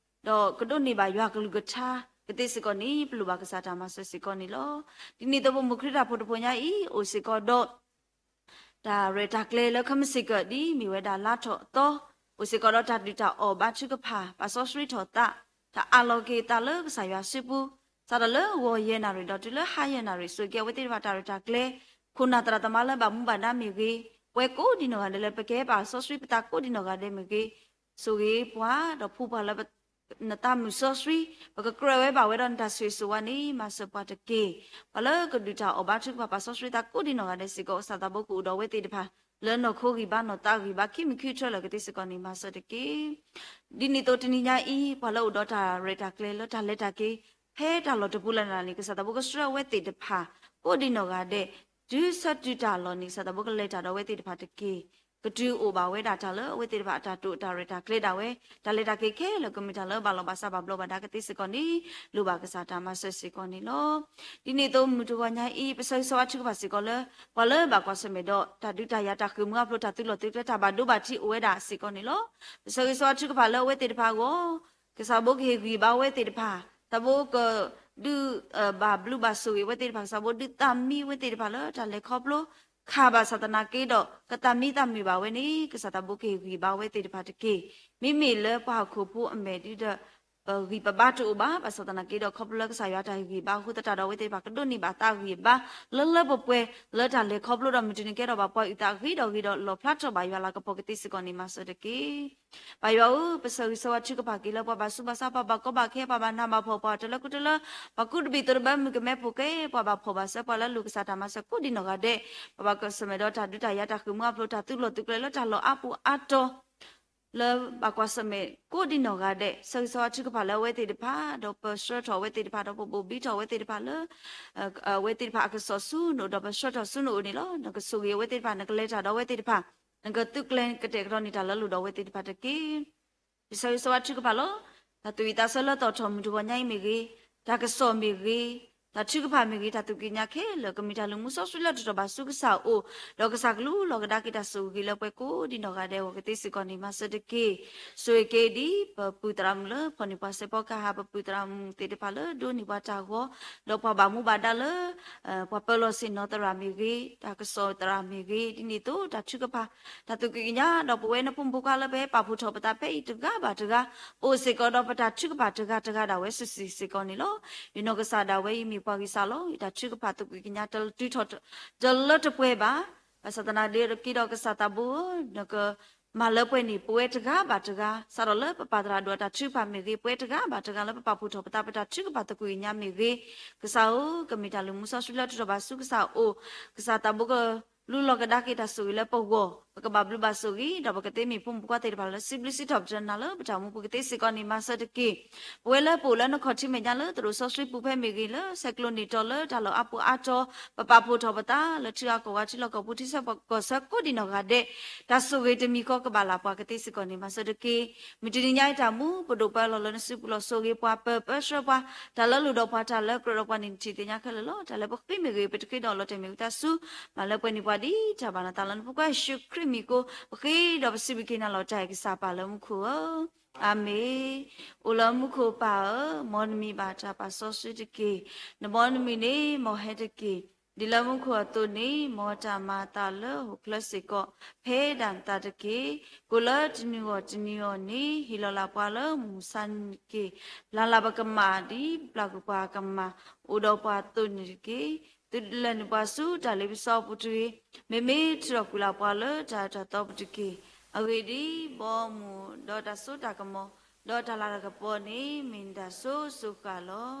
ဒီးကဒိးန့ၢ်ဘၣ်ယွၤကလုၢ်ကထါ ကသ့စ့ၢ်ကီးန့ၣ် ပလိၣ်ဘၣ်ကစၢ်တၢ်မၤစၢၤစ့ၢ်ကီးန့ၣ်လီၤ. ဒ်န့ၣ်အသိး ပမိၢ်ခရံာ်တၢ်အိၣ်ဖှိၣ်တဖှိၣ်ညါအံၤ အိၣ်စ့ၢ်ကီးဒီး တၢ်ရဲၣ်တၢ်ကျဲၤလၢခမ့ၢ်စ့ၢ်ကီး ဒ်မ့ၢ်ဝဲဒၣ်လါထီၣ်အသီ, အိၣ်စ့ၢ်ကီးဒီးတၢ်ဒုၣ်တၢ်အီၣ်ဘါထုကဖၣ် ပာ်စီဆှံထီၣ်သး, တၢ်အးလီၤက့ၤသးလၢကစၢ်ယွၤစုပူၤ, စးထီၣ်လၢဂီၤယဲၢ်နၣ်ရံၣ်ဒီးတုၤလၢဟါယဲၢ်နၣ်ရံၣ် ဆိၣ်ဂ့ၤက့ၤအဝဲသ့ၣ်တဖၣ်တၢ်ရဲၣ်တၢ်ကျဲၤ, ခိၣ်နၢ်သရၣ်သမါလၢဘၣ်မူဘၣ်ဒါမ့ၢ်ဂ့ၤ, ပဝဲကိးဒံနီၢ်ဂၤဒဲးလၢပကဲပာ်စီဆှံပသးကိးဒံနီၢ်ဂၤဒဲးမ့ၢ်ဂ့ၤ, ဆိၣ်ဂ့ၤပှၤ ဒီးဖှူပှၤလၢ နသးမုၢ်စီဆှံ, ပကကြၢးဝဲဘၣ်ဝဲဒီးနတၢ်ဆိၣ်ဂ့ၤဆိၣ်ဝါန့ၣ် မၤစၢၤပှၤတက့ၢ်. ပှၤလၢကဒုၣ်တၢ်အီၣ်ဘါထုကဖၣ်ပာ်စီဆှံသးကိးဒံနီၢ်ဂၤဒဲးစ့ၢ်ကီး ကစၢ်သးဘိကအိၣ်ဒီးဝဲသ့ၣ်တဖၣ် လၢနီၢ်ခိဂံၢ်ဘါနီၢ်သးဂံၢ်ဘါခံမံၤခံဆၢလၢာ်ကသ့စ့ၢ်ကီးန့ၣ် မၤစၢၤတက့ၢ်. ဒ်န့ၣ်အသိးတနံၤညါအံၤ ပှၤလၢအိၣ်ဒီးတၢ်ရဲၣ်တၢ်ကျဲၤလၢတၢ်လဲၤတၢ်က့ၤ ဖဲတၢ်လီၢ်တပူၤလၢ်လၢ်န့ၣ် ကစၢ်သးဘိကဆှၢအဝဲသ့ၣ်တဖၣ် ကိးဒံနီၢ်ဂၤဒဲး တုၤဆၢတုၤတၢ်လီၢ်န့ၣ် ကစၢ်သးဘိကလဲၤတၢ်ဒီးအဝဲသ့ၣ်တဖၣ်တက့ၢ်. ကတုၤအိၣ်ဘၣ်ဝဲဒၣ်တၢ်လၢအဝဲသ့ၣ်တဖၣ်အတၢ်တိာ်တၢ်ရဲၣ်တၢ်ကျဲၤဒၣ်ဝဲ တၢ်လဲၤတၢ်က့ၤခဲလၢာ်ကမ့ၢ်တၢ်လၢဘၣ်လီၢ်ဘၣ်စးဘၣ်ဘျီးဘၣ်ဒါကသ့စ့ၢ်ကီးန့ၣ် လိၣ်ဘၣ်ကစၢ်တၢ်မၤစၢၤစ့ၢ်ကီးန့ၣ်လီၤ. ဒ်န့ၣ်အသိးမုၢ်တဂီၤညါအံၤ ပဆၢဂ့ၤဆၢဝါထုကဖၣ်စ့ၢ်ကီးလၢ ပှၤလၢဘၣ်ကွၢ်ဆၢၣ်မဲာ်ဒီး တၢ်ဒုးတၢ်ယၤတၢ်ဃ့ၢ်မှံဟးဖျိးတၢ်သုးလီၢ်သုးကျဲတၢ်ဘၣ်ဒိဘၣ်ထံးအိၣ်ဝဲဒၣ်စ့ၢ်ကီးန့ၣ်လီၤ. ပဆၢဂ့ၤဆၢဝါထုကဖၣ်လၢအဝဲသ့ၣ်တဖၣ်အဂီၢ် ကစၢ်ဘိကဟ့ၣ်ဂံၢ်ဘါဝဲသ့ၣ်တဖၣ်, ကစၢ်ဘိကဒုး ဘၣ်ဘျုးဘၣ်ဆိၣ်ဂ့ၤဝဲသ့ၣ်တဖၣ်, ကစၢ်ဘိဒုးသးမံဝဲသ့ၣ်တဖၣ်လၢတၢ်လဲၤခီဖျိ ခါဘၣ်ဆၣ်သနာ်က့ဒီး ကသးမံသးမုာ်ဘၣ်ဝဲန့ၣ် ကစၢ်သးဘိကဟ့ၣ်ဂံၢ်ဘါဝဲသ့ၣ်တဖၣ်တက့ၢ်. မ့မ့ၢ်လၢပှၤဟီၣ်ခိၣ်ဖိအမဲာ်ဒုဒီး ပဂံၢ်ပဘါတအိၣ်ဘၣ်. ဘၣ်ဆၣ်သနာ်က့ဒီး ခီဖျိလၢကစၢ်ယွၤတၢ်ဂံၢ်ဘါအဃိသတးဒီး အဝဲသ့ၣ်တဖၣ်ကဒိးန့ၢ်ဘၣ်သးဂံၢ်ဘါ လၢလၢပှဲၤပှဲၤ လၢတၢ်လဲၤခီဖျိဒီး မုၢ်တနံၤကဲထီၣ်ဘၣ်ပှၤအုၣ်သးဂ့ၤဒီးဂ့ၤဒီး လီၣ်ဖျါထီၣ်ဘၣ်ယွၤလၤကပီၤကသ့စ့ၢ်ကီးန့ၣ် မၤစၢၤတက့ၢ်. ပၢ်ယွၤဧၢ, ပဆၢဂ့ၤဆၢဝါထုကဖၣ်က့ၤလၢပှၤဘၣ်ဆူးဘၣ်ဆါ, ပှၤဘၣ်ကီဘၣ်ခဲ, ပှၤဘၣ်နးဘၣ်ဖှီၣ်, ပှၤတလၢကူတလၢ, ပှၤကူတဘ့ၣ်သိးတဘၢ မုၣ်ကမဲဖိဃဲ, ပှၤဘၣ်ဖှီၣ်ဘၣ်စၢၤ, ပှၤလၢအလိၣ်ကစၢ်တၢ်မၤစၢၤကိးဒံနီၢ်ဂၤဒဲး, ပှၤဘၣ်ကွၢ်ဆၢၣ်မဲာ်ဒီးတၢ်ဒုးတၢ်ယၤ တၢ်ဃ့ၢ်မှံဟးဖျိး တၢ်သုးလီၢ်သုးကျဲလၢတၢ်လီၢ်အါပူၤအါတီၤ လၢဘၣ်ကွၢ်ဆၢၣ်မဲာ်ကိးဒံနီၢ်ဂၤဒဲး, ဆၢဂ့ၤဆၢဝါထုကဖၣ်လၢအဝဲသ့ၣ်တဖၣ်, ဒီးပဆှၢထီၣ်အဝဲသ့ၣ်တဖၣ်, ဒီးပဘိၣ်ဘံထီၣ်အဝဲသ့ၣ်တဖၣ်လၢ အဝဲသ့ၣ်တဖၣ်အကစီၣ်ဆူနအိၣ်, ဒီးပဆှၢထီၣ်ဆူနအိၣ်န့ၣ်လီၤ. နကဆိၣ်ဂ့ၤအဝဲသ့ၣ်တဖၣ်, နကလဲၤတၢ်ဒီးအဝဲသ့ၣ်တဖၣ်, နကသုးကျဲၤကတဲာ်ကတီၤန့ၢ်တၢ်လၢအလိၣ်ဒီးအဝဲသ့ၣ်တဖၣ်တက့ၢ်. ယဆၢဂ့ၤဆၢဝါထုကဖၣ်လီၤ. တၢ်သူၣ်ဝံၣ်သးဆၢလၢသီၣ်ထီၣ်မုၢ်တဂီၤညါအံၤမ့ၢ်ဂ့ၤ, တၢ်ကစီၣ်မ့ၢ်ဂ့ၤ, တၢ်ထုကဖၣ်မ့ၢ်ဂ့ၤ, တၢ်သူၣ်ကံၢ်ညါခဲလၢာ် ကမ့ၢ်တၢ်လုၢ်မူစီဆှံလၢတတီၢ်ဘၣ်ဆူကစၢ်အအိၣ်, ဒီးကစၢ်ကလူလီၤကဒါက့ၤတၢ်ဆိၣ်ဂ့ၤလၢပှဲၤကိးဒံနီၢ်ဂၤဒဲးအဂီၢ်ကသ့စ့ၢ်ကီးန့ၣ် မၤစၢၤတက့ၢ်. ဆိၣ်ဂ့ၤက့ၤဒ်ပပုၢ်သရၣ်မုၣ်လၢ ဖီၣ်န့ၢ်ပှၤစဲးဖီကဟၣ်, ပပုၢ်သရၣ်မုၣ်သ့ၣ်တဖၣ်လၢဒိးန့ၢ်ပှၤတၢ်ဂီၤ, ဒီးပှၤဘၣ်မူဘၣ်ဒါလၢ ပှၤပၢၤလီၢ်ဆ့ၣ်နီၤသရၣ်မ့ၢ်ဂ့ၤ, တၢ်ကစီၣ်သရၣ်မ့ၢ်ဂ့ၤ, ဒ်န့ၣ်အသိးတၢ်ထုကဖၣ်, တၢ်သူၣ်ကံၢ်ကညါ, ဒီးပဝဲနဖိမုၣ်ဖိခွါလၢပဟဲပာ်ဖှိၣ်ထီၣ်ပသးဖဲအံၤတဂၤဘၣ်တဂၤ, အိၣ်စ့ၢ်ကီးဒီးပတၢ်ထုကဖၣ်တဂၤတဂၤဒၣ်ဝဲစုာ်စုာ်စ့ၢ်ကီးန့ၣ်လီၤ. ယနီၢ်ကစၢ်ဒၣ်ဝဲအံၤမ့ၢ်ပှၤဂံၢ်စၢ်လီၤ. ယတၢ်ထုကဖၣ်သူၣ်ကံၢ်ကညါတတုၤထီၣ်တလၢတပှဲၤဘၣ်. ဘၣ်ဆၣ်သနာ်က့ဒီးကစၢ်သးဘိဧၢ, နက မၤလၢပှဲၤန့ၣ် ပဝဲတဂၤဘၣ်တဂၤ, စးထီၣ်လၢပပၢ်သရၣ်ဒိၣ်အတၢ်ထုကဖၣ်မ့ၢ်ဂ့ၤ, ပဝဲတဂၤဘၣ်တဂၤလၢပပာ်ဖှိၣ်ထီၣ်ပသး ပတၢ်ထုကဖၣ်သကွံာ်ကညါမ့ၢ်ဂ့ၤ, ကစၢ်ဧၢ, ကမ့ၢ်တၢ်လုၢ်မူစီဆှံလၢတတီၢ်ဘၣ်ဆူကစၢ်အအိၣ်, ကစၢ်သးဘိကလူလီၤကဒါက့ၤတၢ်ဆိၣ်ဂ့ၤလၢပဂီၢ်, ပကဘၣ်ဘျုးဘၣ်ဆိၣ်ဂ့ၤ, ဒီးပကသ့မ့ၢ်ဖိမုၣ်ဖိခွါသ့ၣ်တဖၣ်လၢစံးဘျုးစံးထီၣ်ပတြၢၤနၤလၢပတၢ်အိၣ်မူပူၤကသ့စ့ၢ်ကီးန့ၣ် မၤစၢၤတက့ၢ်. ပဝဲလၢပအိၣ်လၢနခီၣ်ထံးမဲာ်ညါလၢသရိာ်စီဆှံပူၤဖဲမ့ၢ်ဂ့ၤ, လၢဆဲးကျိးန့ၢ်တီၤလၢတၢ်လီၢ်အါပူၤအါတီၤ, ပပာ်ဖှိၣ်ထီၣ်ပသးလၢထံဂၤကီၢ်ဂၤထံလီၢ်ကီၢ်ပူၤ ထံဆၢကီၢ်ဆၢကိးဒံနီၢ်ဂၤဒဲး, တၢ်ဆိၣ်ဂ့ၤတမံၤဃီကဘၣ်လၢ်ပှၤကသ့စ့ၢ်ကီးန့ၣ် မၤစၢၤတက့ၢ်. မုၢ်တနံၤညါအံၤတၢ်မူ ပဒိၣ်ပၢၤလီၢ်လၢနစုပူၤလီၤ ဆိၣ်ဂ့ၤပှၤ ပၢၤပၢဆှၢပှၤ, တၢ်လၢလိၣ်ဒီးပှၤ တၢ်လၢကြၢးဒီးပှၤန့ၣ် နထံၣ်သ့ၣ်ညါခဲလၢာ်လီၤ. တၢ်လၢပဃ့မ့ၢ်ဂ့ၤ ပတဃ့ဒီးလီၤတဲာ်မ့ၢ်ဝံသးစူၤ, မၤလၢပှဲၤန့ၢ်ပှၤဒ်တၢ်ဘၣ်နသးလၢ နဖိခွါယ့ၣ်ၡူးခရံာ်မံၤအဃိ ပဃ့ဒီးပစံးဘျုးက့ၤနၤလီၤတၢ်အဲၣ်ကစၢ်ပၢ်လၢမူခိၣ်ဧၢ, အၤမ့ၣ်. အိၣ်လၢမူခိၣ်ပၢ်ဧၢ, မ်နမံၤဘၣ်တၢ်ပာ်စီဆှံတက့ၢ်. နဘီနမုၢ်န့ၣ် မ်ဟဲတက့ၢ်. ဒ်လၢမူခိၣ်အသိးန့ၣ် မ်တၢ်မၤအသးလၢဟီၣ်ခိၣ်ချၢစ့ၢ်ကီး ဖဲဒၣ်နသးတက့ၢ်. ကိၣ်လၢတနံၤဂီၢ်တနံၤဂီၢ်န့ၣ် ဟ့ၣ်လီၤလၢ်ပှၤလၢမုၢ်မဆါတက့ၢ်. ပျၢ်လၢ်ပကမၣ်ဒ်ပျၢ်ကွံာ်ပှၤကမၣ် အိၣ်ဒီးပှၤအသိးန့ၣ်တက့ၢ်. သုတလဲၤနုာ်ပှၤဆူတၢ်လ့ပစီအပူၤတဂ့ၤ. မ့မ့ၢ်ထုးထီၣ်ကွံာ်လၢ်ပှၤလၢတၢ်အၢတၢ်သီပူၤတက့ၢ်. အဂ့ၢ်ဒ်အံၤ, ဘီမုၢ်ဒီးတၢ်စိတၢ်ကမီၤ ဒီးတၢ်လၤတၢ်ကပီၤန့ၣ် မ့ၢ်နတၢ်စိၤစိၤဃၣ်လီၤ.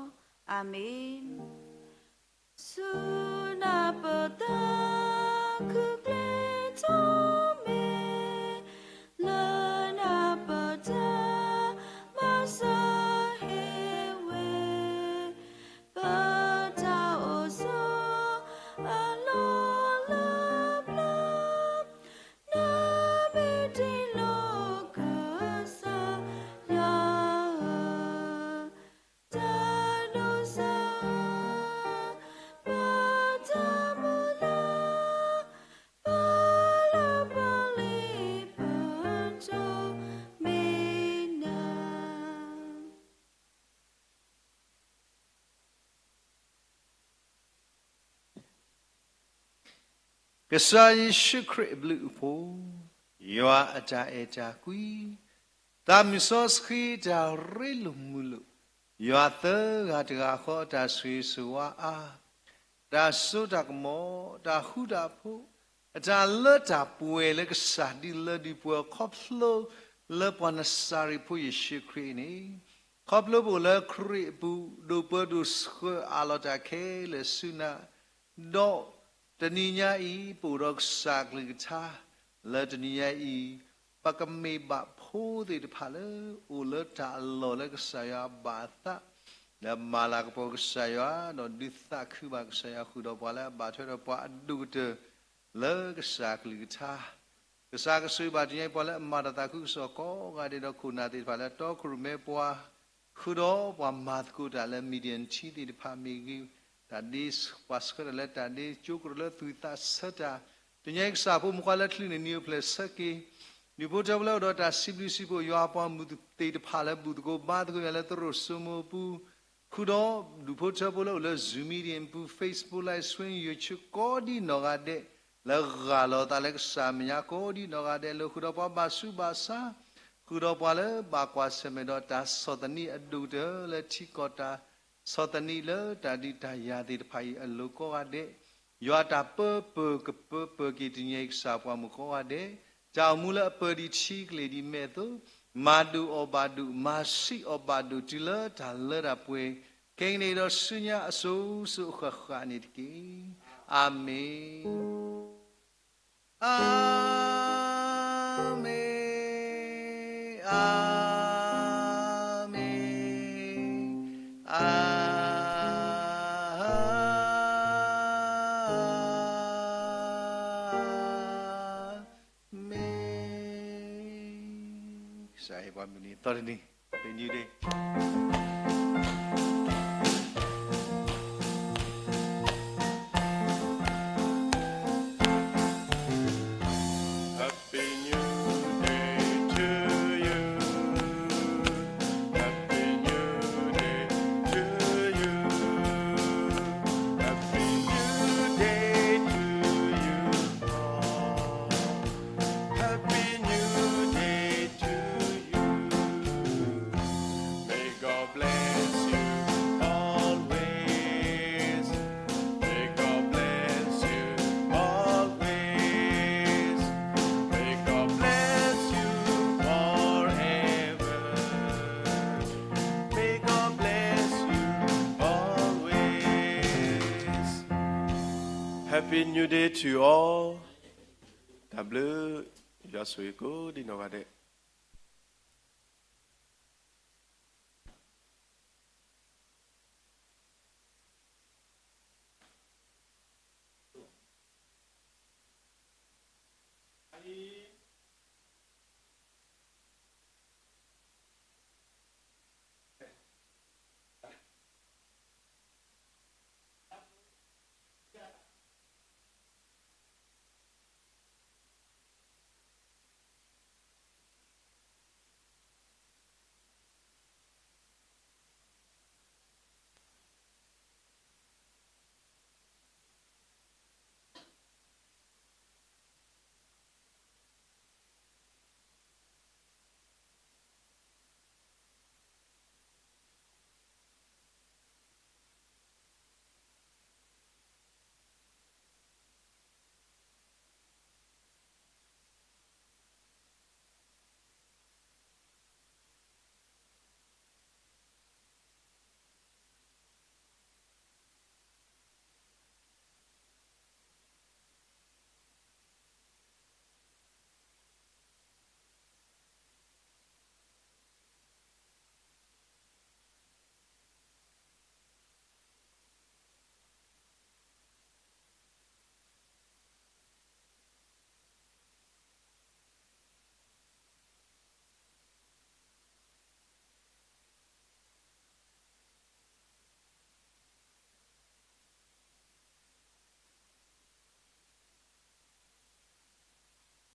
အၤမ့ၣ်. ဆူနၢ်ပၢၢ်တၢ်ခုၣ်ကျ့ထီၣ်မ့ၢ် လၢနၢ်ပၢၢ်တၢ် မၤစၢၤဟ့ၣ်ဝဲ ပတၢ်အိၣ်ဆိးအလီၢ်လၢပျၢၤ နမ့ၢ်တ့လီၤကစၢ်ယွၤဧၢ, တၢ်ဒိးစၢ်ဧၢ, ပတၢ်မုၢ်လၢ် ပလၢပှဲၤလံပတီၢ်မ့ၢ်နၤ. ကစၢ်ယ့ၣ်ၡူးခရံာ်အဘျုးအဖှိၣ်, ယွၤအတၢ်အဲၣ်တၢ်ကွံ, သးမုၢ်စီဆှံတၢ်ရ့လိာ်မုာ်လိာ်, ယွၤသၢဂၤတဂၤဃီအတၢ်ဆိၣ်ဂ့ၤဆိၣ်ဝါအါ, တၢ်စိတၢ်ကမီၤ, တၢ်ဃူတၢ်ဖိး, အတၢ်လၢတၢ်ပှဲၤလၢကစၢ်ဒ်လၢဒ်ပှဲၤခီဖျိလၢပှၤနစၤရ့းဖိယ့ၣ်ၡူးခရံာ်န့ၣ်, ခီဖျိပအိၣ်လၢခရံာ်အပူၤ ဒိၣ်ပၢဒိၣ်ဆှၢအးလီၤတၢ်ခဲလၢာ်ဆူနၤ ဒီးတနံၤညါအံၤ ပအိၣ်ဒီးကစၢ်ကလုၢ်ကထါ လၢတနံၤညါအံၤ ပကမ့ၢ်ဘၣ်ဖိသ့ၣ်တဖၣ်လၢ အိၣ်လၢတၢ်အလီၢ်လၢကစၢ်ယွၤဘၣ်အသး လၢမၤလၤကပီၤကစၢ်ယွၤ ဒီးဒုးသးခုဘၣ်ကစၢ်ယွၤဃုာ်ဒီးပှၤလၢအဘၣ်ထွဲဒီးပှၤအဒိၣ်ကတၢၢ် လၢကစၢ်ကလုၢ်ကထါ ကစၢ်ကဆိၣ်ဂ့ၤဘၣ်တနံၤညါအံၤ ပှၤလၢအမၤတၢ်သးခုကစီၣ်ကိးဂၤဒဲးဒီးခိၣ်နၢ်သ့ၣ်တဖၣ်လၢအတီခိၣ်ရိၣ်မဲပှၤ ဃုာ်ဒီးပှၤမၤသကိးတၢ်လၢ Media Team သ့ၣ်တဖၣ်မ့ၢ်ဂ့ၤ, တၢ်ဒ့ပှၤဆှၢတၢ်လၢတၢ်ဒ့ကၠိကရၢလၢသူၣ်ဝံၣ်သးဆၢတၢ်, တနံၤညါအံၤကစၢ်ဖိမုၣ်ခွါလၢချုးန့ၢ်နံၤအိၣ်ဖျဲၣ်ဆၢက့ၤ ဒူၣ်ဖိထၢဖိလၢအိၣ်ဒီးတၢ်စံးဘျုးစံးဖှိၣ် ယွၤပှၤမုၢ်သ့ၣ်တဖၣ်လၢဘူၣ်သကိးဘါသကိးယွၤလၢသရိာ်စိမိၤအပူၤ ဃုာ်ဒီးဒူၣ်ဖိထၢဖိလၢအိၣ်လၢ Zoom Meeting အပူၤ Facebook Live Stream YouTube ကိးဒံနီၢ်ဂၤဒဲး လၢဂၢ်လီၤသးလၢကစၢ်မဲာ်ညါကိးဒံနီၢ်ဂၤဒဲး လၢဃုာ်ဒီးပှၤဘၣ်ဆူးဘၣ်ဆါ, ဃ ဃုာ်ဒီးပှၤလၢဘၣ်ကွၢ်ဆၢၣ်မဲာ်ဒီးတၢ်ဆီၣ်သနံးအဒိၣ်ကတၢၢ်လၢထံကီၢ်တၢ်ဆီၣ်သနံးလၢတၢ်ဒုးတၢ်ယၤသ့ၣ်တဖၣ်အံၤအလိၤကိးဂၤဒဲး, ယွၤတၢ်ပၢပၢၢ်ကပၢပၢၢ်က့ၤတညဲအံၤကစၢ်ပှၤမုၣ်ကိးဂၤဒဲး, တၢ်အိၣ်မူလၢအပၢၢ်ဒံးထံကလ့ၢ်ဒံးမဲာ်အသိး, မၤဒုးအီၣ်ဘၣ်ဒုး, မၤဆံးအီၣ်ဘၣ်ဒုးတုၤလၢတၢ်လၢတၢ်ပှဲၤ, ခဲကနံၣ်အံၤဒီးဆူညါအစိၤစိၤအဃၣ်ဃၣ်န့ၣ်တက့ၢ်. အၤမ့ၣ်. အၤမ့ၣ်, အၤမ့ၣ်, အၤမ့ၣ်. ကစၢ်ယွၤပှၤမုၢ်နံၤသီတနံၤ, Happy New Day. Happy New Day to you. Happy New Day to you. Happy New Day to you all. Happy New Day to you. May God bless you always. May God bless you always. May God bless you forever. May God bless you always. Happy New Day to you all. တၢ်ဘျုး, ယွၤဆိၣ်ဂ့ၤကိးဒံးနီၢ်ဂၤဒဲး.